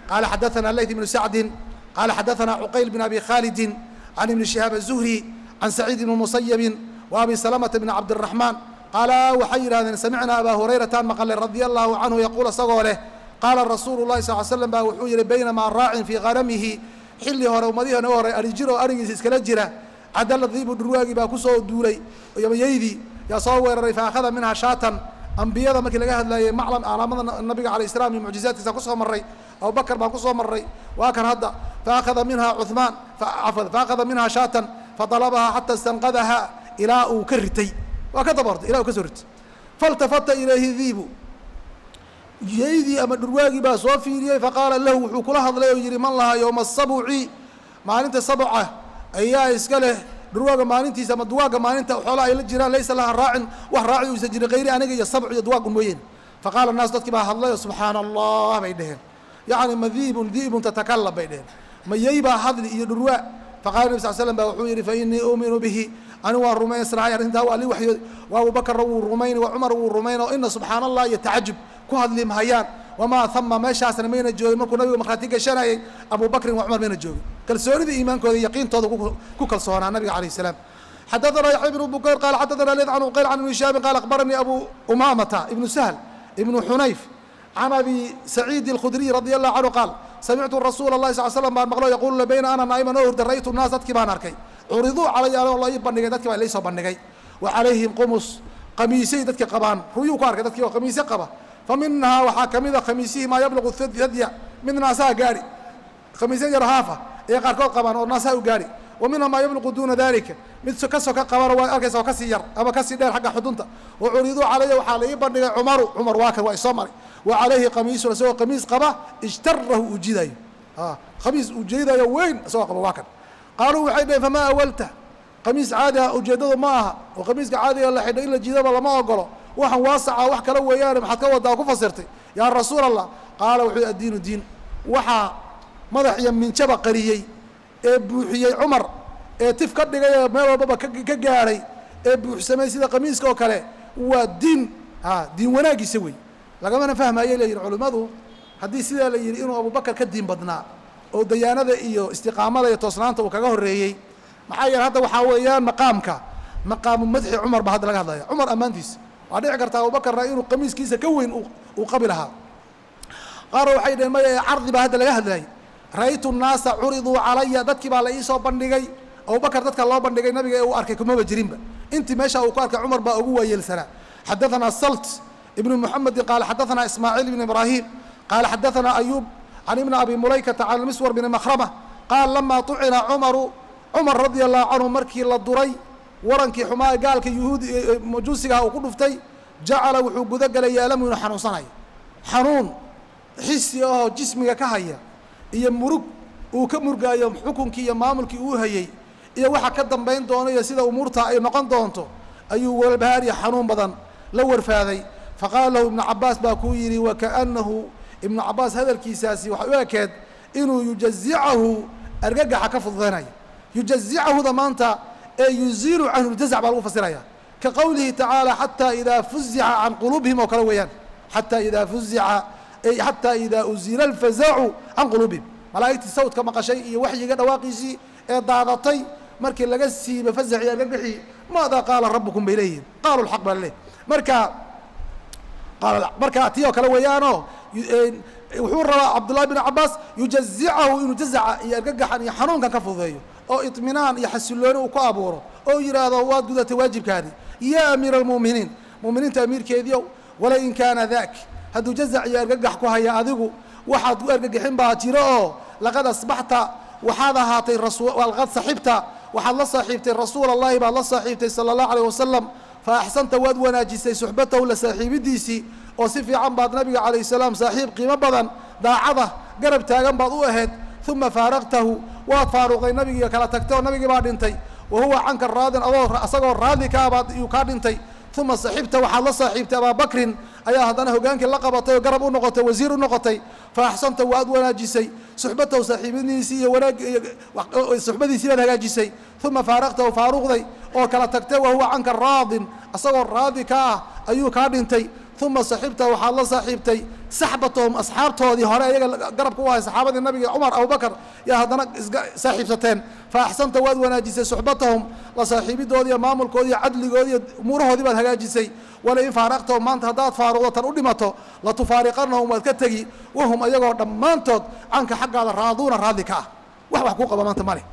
qaala xadaثana Layth bnu Sacdin qaala xadaثana Cuqayl bn Abi Khaalidin can Ibni Shihaab الzuhri can Saciid bni Musayabin wa Abi Salamata bni Cabdiraxmaan qaala waxay yidhahdeen samicnaa Abaa Hurayrataan maqalay radia allahu canhu yaquul isagoo leh qaala rasuulu lahi sal l slam baa wuxuu yihi baynamaa raacin fii ghanamihi, xilli hore ummadihii naga horey ari jir oo arigiisa iskala jira, cadala diibu dhurwaagii baa kusoo duulay yaydii Yaa soo weeraray, fa akhada minha shaatan. Ambiyada markii laga hadlaayey maclam calaamada nabiga alayh salaam iyo mucjizaadkiisaan kusoo marray, Abubakar baan kusoo marray, waa kan hadda. Faakhada minha cuثmaan, cafwan, faakhada minha shaatan fadalabahaa xata istanqadaha, ilaa uu ka ritay, waa ka dabartay ila uu ka soo ritay. Faltafata ilayhi diibu, yaydii ama dhurwaagii baa soo fiiriyey. Faqaala lahu, wuxuu kula hadlay oo yihi, man lahaa yowma asabuci, maalinta sabca ayaa iska leh dhurwaaga maalintiisa ama duwaagga maalinta xoolaha ay la jiraan, laysa laha raacin, wax raaci uusan jirin kayri aniga iyo sabc iyo duwaag un mooyeen. Faqaala naas, dadkii baa hadlay oo subxaana Allah bay dheheen, yacni ma diibun diibun tatakalam bay dheheen, ma yey baa hadli iyo dhurwaa? Faqala nabi sal slam ba wuxuu yidhi, fa inii uuminu bihi, anigu waan rumaysnahay arrintaa, waa lii waxyood, waa Abubakarna wuu rumayni, waa Cumar wuu rumayn, oo ina subxaana Allah iyo tacajub ku hadli mahayaan. Wamaa hama, meeshaasna mayna joogin markuu nabigu markhaati gashanayay, Abubakrin wa Cumar mayna joogin. Kalsoonida iimaankooda yaqiintooda ku kalsoonaa nabiga alayh salaam. Xadaثana Yaxya ibnu Bukayr qaala xadaثana Leyd can Uqayl can Ibni Shihaabin qaala akhbaranii Abu Umaamata ibnu Sahl ibnu Xunayf can Abi Saciid الkhudriy radi allahu canhu qaal samictu rasuula اllahi sal slam baan maqlo yaquulu bayna ana naa'iman oo hurda, ra'aytu naas, dadkii baan arkay, curiduu calaya, anoo la ii bandhigay, dadkii baa laysoo bandhigay, wa calayhim qumus, qamiisay dadki qabaan, ruyuu ku arkay dadkii oo qamiisyo qaba. Fa minhaa, waxaa ka mida khamiisihii maa yabluqu hadya, mid naasaha gaari, khamiisyo yar haafa ayay qaarkood qabaan oo naasaha u gaari. Wa minha maa yabluqu duuna dalika, mid ka soka qabana waa arkaysa oo kasii yar ama kasii dheer xagga xudunta. Wa curiduu calaya, waxaa la ii bandhigay Cumaru, Cumar waa kan, waa isoo maray, wa calayhi qamiisun, isagoo qamiis qaba, ijtarahu, uu jiidayo, khamiis uu jiidayo weyn isagoo qaba, waa kan. Qaaluu, waxay dhaheen, famaa awalta? Qamiis caadi ah ujeeddadu ma aha, oo qamiiska caadiga la xidho in la jiidaba lama ogolo, waxan waasaca wax kala weeyaane, maxaad ka wadaa ku fasirtay yaa rasuul Allah? Qaala wuxuu addiinu diin. Waxaa madax iyo minjaba qariyey ee buuxiyey Cumar ee tif ka dhigay ee meel walbaba ka gaadhay ee buuxsamay sida qamiiska oo kale waa diin, a diin wanaaggiisa wey. Lagamana fahmayay leeyihin culimmadu, haddii sidaa la yidhi inuu Abubakar ka diin badnaa oo dayaanada iyo istiqaamada iyo toosnaanta uu kaga horreeyey. Maxaa yeele hadda waxaa weeyaan maqaamka maqaamu madxi Cumar ba hadda laga hadlaya, Cumar ammaantiisa. Waa dhici karta Abubakarna inuu qamiiskiisa ka weyn uu qabi lahaa. Qaar waxay dhaheen maya, cardi baa hadda laga hadlayay, ra'aytu nnaasa curiduu calaya, dadkii baa la iisoo bandhigay. Abubakar dadka loo bandhigay nabiga ee uu arkay kumaba jirinba, intii meesha uu ku arkay Cumar baa ugu waayeelsanaa. Xadaثana Salt ibnu Muxamedi qaala xadaثana Ismaaciil ibn Ibraahim qaala xadaثana Ayub can ibni Abi Mulaykata can Miswar bni Makhrama qaal lama tucina Cumaru, Cumar radia allahu canhu markii la duray warankii xumaa gaalka yuhuudi majuusigaha uu ku dhuftay, jacala, wuxuu guda galay yaalamu, inuu xanuunsanayo, xanuun xisi ahoo jismiga ka haya iyo murug uu ka murgaayo xukunkii iyo maamulkii uu hayey iyo waxa ka dambayn doono iyo sida umuurta ay noqon doonto ayuu walbahaar iyo xanuun badan la warfaaday. Faqaala lahu Ibnu Cabaas baa kuu yidhi, wakaأnahu Ibnu Cabaas hadalkiisaasi waxay u ekeed inuu yujazicahu, argagaxa ka fududaynayo. Yujazicahuda maanta ee yuziilu canhu ljazac baa lagu fasiraya, ka qowlihi tacaala xataa idaa fuzica can quluubihim oo kale weeyaan, xataa idaa fuzica ay xataa idaa uziila alfazacu can quluubihim. Malaa'igtii sawdka maqashay iyo waxyiga dhawaaqiisii ee daadatay markii laga siiba fazaci argagaxii, maadaa qaala rabbukum bay leeyihiin, qaalu lxaq baa laleeyahy. Marka marka tii oo kale weeyaanoo wuxuu rabaa Cabdullahi bin Cabaas yujazicahu, inuu jazaca iyo argagaxan iyo xanuunkan ka fududeeyo oo iطminaan iyo xasilooni uu ku abuuro oo yidhaahdo waad gudatay waajibkaadi yaa amiira almu'miniin, mu'miniinta amiirkeediiow. Walain kaana dak, hadduu jazac iyo argagax ku haya adigu waxaad ku argagixin baa jiro oo laqad asbaxta, waxaad ahaatay, laqad saxibta, waxaad la saaxiibtay rasuula allahi baad la saaxiibtay sala allahu alayh wasalam, fa axsanta, waad wanaajisay suxbatahu, la saaxiibidiisii, oo si fiican baad nabiga calayh salaam saaxiib qiimo badan daacada garab taagan baad u ahayd. Uma faaraqtahu, waad faaruqday nabigiiyo kala tagtay oo nabigii baa dhintay, wa huwa canka raadin, adoo asagoo raadli ka baad yuu kaa dhintay. Uma saxibta, waxaad la saaxiibtay Abaabakrin ayaa haddana hogaankii la qabatay oo garab u noqotay, wasiir u noqotay. Fa axsanta, waad wanaajisay suxbatahu, saaxiibadiisii iyo wanaag suxbadiisii baad hagaajisay. Uma faaraqtahu, faaruqday oo kala tagtay, wa huwa canka raadin, asagoo raadi ka ah ayuu kaa dhintay. Uma saxibta, waxaad la saaxiibtay saxbatahum, asxaabtoodii hore ayaga garabka u ahay, saxaabadii nabiga Cumar Abubakar yaa haddana isga saaxiibsateen. Fa axsanta, waad wanaajisay suxbatahum, la saaxiibidoodii iyo maamulkoodii iyo cadligoodii iyo umuurahoodii baad hagaajisay. Walain faaraqtahum, maanta haddaad faaruqdo tan u dhimato, latufaariqanahum, waad ka tegi, wahum ayagoo dhammaantood canka xaggaada raaduuna, raadli ka ah, wax wax kuu qaba maanta male.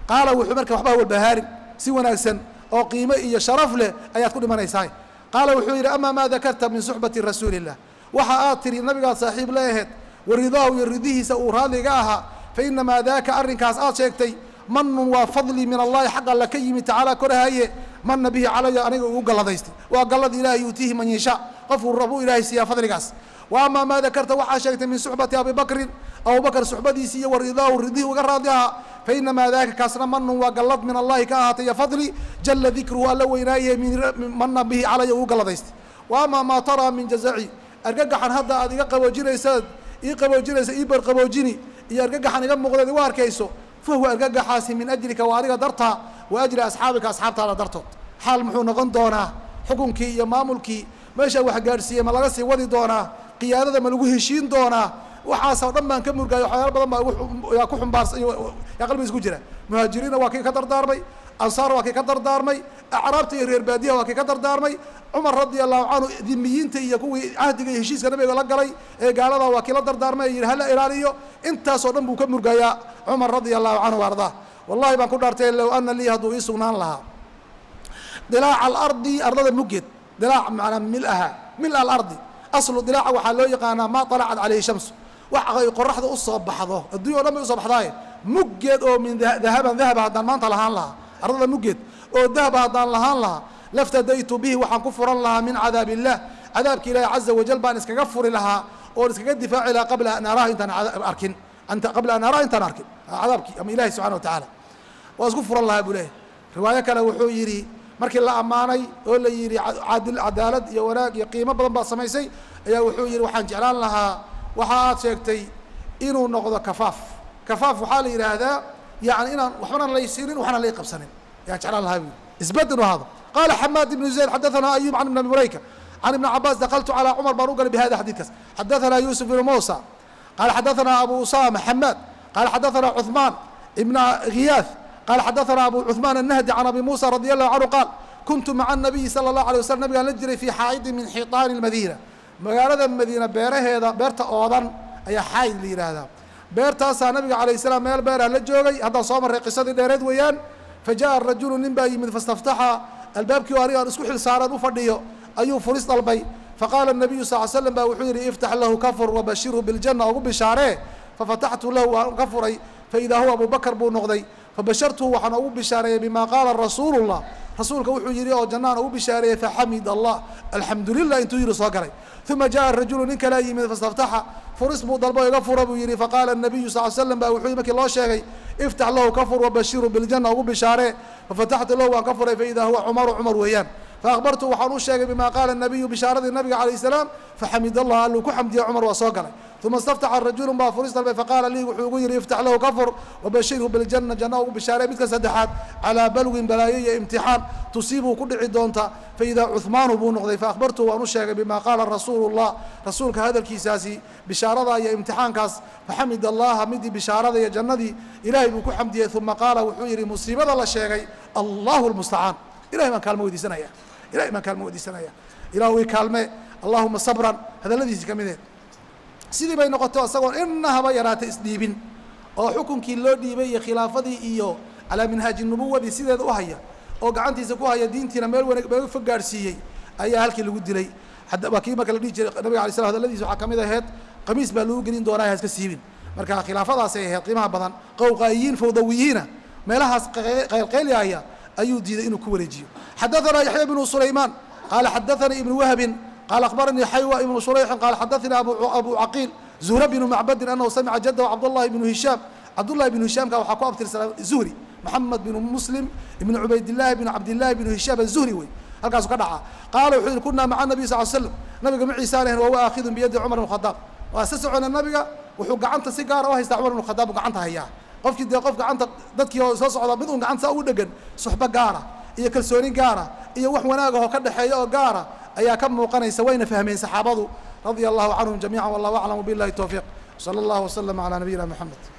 Qaala wuxuu marka waxba walbahaarin si wanaagsan oo qiimo iyo sharaf leh ayaad ku dhimanaysaa. Qaala wuxuu yidhi amaa maa dakarta min suxbati rasuulillah, waxa aad tiri nabigaad saaxiib la aheed, waridaahu iyo ridihiisa uu raadliga ahaa, fa inamaa daaka arrinkaas aad sheegtay manun waa fadli min allahi xaq alla ka yimid tacaala korahaye, mana bihi calaya aniga ugu galladaystay, waa gallad ilaahay yuutiihi man yashaa, qofkuu rabuu ilaahay siiyaa fadligaas. Wa amaa maa dakarta waxaa sheegtay min suxbati abi bakrin, abubakr suxbadiisii iyo waridaahu ridihii uga raadli ahaa, fa inamaa daaka kaasna manun waa gallad min allahi ka ahaatay iyo fadli jala dikruhu alla weynaaye mana bihi calaya ugu galladaystay. Wa amaa maa taraa min jazaci, argagaxan hadda aad iga qaboojinaysaad ii qaboojinaysa ii barqaboojini iyo argagaxan iga muuqdeed igu arkayso, fahuwa argagaxaasi min ajlika waa adiga dartaa, wa ajli asxaabika asxaabtaada dartood. Xaal muxuu noqon doonaa? Xukunkii iyo maamulkii meeshaa wax gaadhsiiyey ma laga sii wadi doonaa? Qiyaadada ma lagu heshiin doonaa? Waxaasoo dhan baan ka murgaayo, waxyaala badan baa yaa ku xumbaarsan yaa qalbigiis ku jira. Muhaajiriinna waa kii ka dardaarmay, ansaar waa kii ka dardaarmay, acraabta iyo reer baadiyaha waa kii ka dardaarmay, Cumar radia allahu canhu dimiyiinta iyo kuwii cahdiga iyo heshiiska nabiga la galay ee gaalada waa kii la dardaarmay ee yidhi hala ilaaliyo. Intaasoo dhan buu ka murgayaa Cumar radia allahu canhu ardaa. Wallahi baan ku dhaartay low ana lii hadduu ii sugnaan lahaa dilaaca alardi, ardada muggeed, dilaac macnaa milaha, mila alardi, aslu dilaaca waxaa loo yaqaanaa maa talacat calayhi shamsu, wax ay qoraxda u soo baxdo, addunya o dhan bay usoo baxdaaye, muggeed oo min dahaban dahaba haddaan maanta lahaan lahaa, ardada muggeed oo dahaba haddaan lahaan lahaa, laftadaytu bihi waxaan ku furan lahaa min cadaab illah, cadaabka ilaahi caza wajal baan iskaga furi lahaa oon iskaga difaaci lahaa qabla an araha intaan arkin, qabla an araha intaan arkin cadaabkii ama ilahi subxana wa tacaala waa isku furan lahaa buu leeyahy. Riwaayo kale wuxuu yidhi markii la ammaanay oo la yidhi cadaalad iyo wanaag iyo qiimo badan baad samaysay, ayaa wuxuu yidhi waxaan jeclaan lahaa waxa aad sheegtay inuu noqdo kafaaf. Kafaaf waxaa la yidhaahdaa yani inaan waxbana laysiinin waxna lay qabsanin ayaan jeclaan lahaa buu yidhi, isbed inuu ahaado. Qaala Xamaad ibnu Zayd xadaثana Ayub can ibn Abi Mulayka can ibni Cabaas dakaltu calى Cumar baan u galay bihada xadiidkaas. Xadaثana Yuusuf ibnu Muusa qaala xadaثana Abu Usama Xamaad qaala xadaثana Cuثmaan ibna Ghiyath qaala xadaثana Abu Cuثmaan الnahdi can Abi Muusa radi allahu canhu qaal kuntu maca الnabiyi salى الlahu alيه waslm, nabigaan la jiray fii xaa'idin min xiiطaani اlmadiina, magaalada Madiina beeraheeda, beerta oodan ayaa xaa'id la yidhaahdaa, beertaasaa nabiga alayh salaam meel beerah la joogay. Haddaan soo marray qisadii dheereed weeyaan. Fa jaءa rajulu nin baa yimid, fastaftaxa albaabkii oo anigaan isku xil saaran u fadhiyo ayuu furis dalbay. Faqaala الnabiyu sal l slam baa wuxuu yidhi iftax lahu kafur wabashirhu biljanna, ugu bishaaree. Fafataxtu lahu waan ka furay, faidaa huwa Abu Bakr buu noqday. Fabashartuhu waxaan ugu bishaareeyey bima qaala rasuulullah, rasuulka wuxuu yidhi oo jannaan ugu bishaareeyey. Faxamid allah alxamdu lilah intuu yidhi soo galay. Uma jaءa rajulu nin kalaa yimid, fastaftaxa furis buu dalbo iga fura buu yidhi. Faqaala الnabiyu sal slam baa wuxuu markii loo sheegay iftax lahu kafur wabashiru biljanna, ugu bishaaree. Fafataxtu lahu waan ka furay, faidaa huwa Cumaru, Cumar weeyaan. Faأkhbartu waxaan u sheegay bima qaala الnabiyu, bishaaradii nabiga calayh الsalaam. Faxamid allah alluu ku xamdiya, Cumar waa soo galay. Uma istaftaxa rajulu baa furis dalbay, faqaala lii wuxuu ugu yidhi iftax lahu kafur wabashirhu biljanna, janna ugu bishaaree. Midka saddexaad calaa balwin balaayo iyo imtixaan tusiibuu ku dhici doonta, faidaa Cuثmaanu buu noqday. Faأkhbartuhu waan u sheegay bima qaala rasuulu الlah, rasuulka hadalkiisaasi bishaarada iyo imtixaankaas. Faxamid allaha midii bishaarada iyo jannadii ilaahay buu ku xamdiyey. Uma qaala wuxuu yidhi musiibada la sheegay allahu lmustacaan, ilahay baan kaalmo weydiisanaya, ilahay baan kaalmo weydiisanaya, ilahu ii kaalme, allahuma sabran, hadalladiisii ka mideed. Sidii bay noqoto isagoon inna haba yaraatay isdhiibin oo xukunkii loo dhiibay iyo khilaafadii iyo calaa minhaaji nubuwadii sideeda u haya oo gacantiisa ku haya, diintiina meel wana meel fog gaadhsiiyey ayaa halkii lagu dilay. Waa kii marka la dhihi jiray nabiga alay slam hadalladiisa waxaa kamid aheyd qamiis baa lagu gelin doonaa ha iska siibin. Marka khilaafadaasay ahayd qiimaha badan, qowqaayiin fawdawiyiina meelahaas qaylqaylyaaya ayuu diiday inuu ku wareejiyo. Xadaثana Yaxya bnu Sulaymaan qaala xadaثanii ibnu Wahbin qaala akhbaranii Xaywa ibnu Shurayxin qaala xadaثanii Abu Caqiil Zuhra bnu Macbadin anahu samica jadahu Cabdullahi bnu Hishaam. Cabdullahi bnu Hishaamka waxaa ku abtirsanaa Zuhri, Moxamed bnu Muslim ibnu Cubaydillahi bnu Cabdillahi bnu Hishaam aلzuhri wey, halkaasu ka dhacaa. Qaala wuxuu yihi kunaa maca nabiy sal l slam, nabiga maciisaan ahayn, wahuwa aakhidun biyadi Cumar bn Khadaab, waa isa socona nabiga, wuxuu gacanta si gaara u haystaa Cumar bn Khadaab buu gacanta hayaa. Qofkii dee qof gacanta dadkii oo soo socda mid un gacanta saa ugu dhegan, suxbo gaara iyo kalsooni gaara iyo wax wanaagahoo ka dhexeeya oo gaara ayaa ka muuqanaysa, wayna fahmeen saxaabadu radia allahu canhum jamiica. Wallahu aclam, billahi towfiiq, sala allahu waslama calaa nabiyina Moxamed.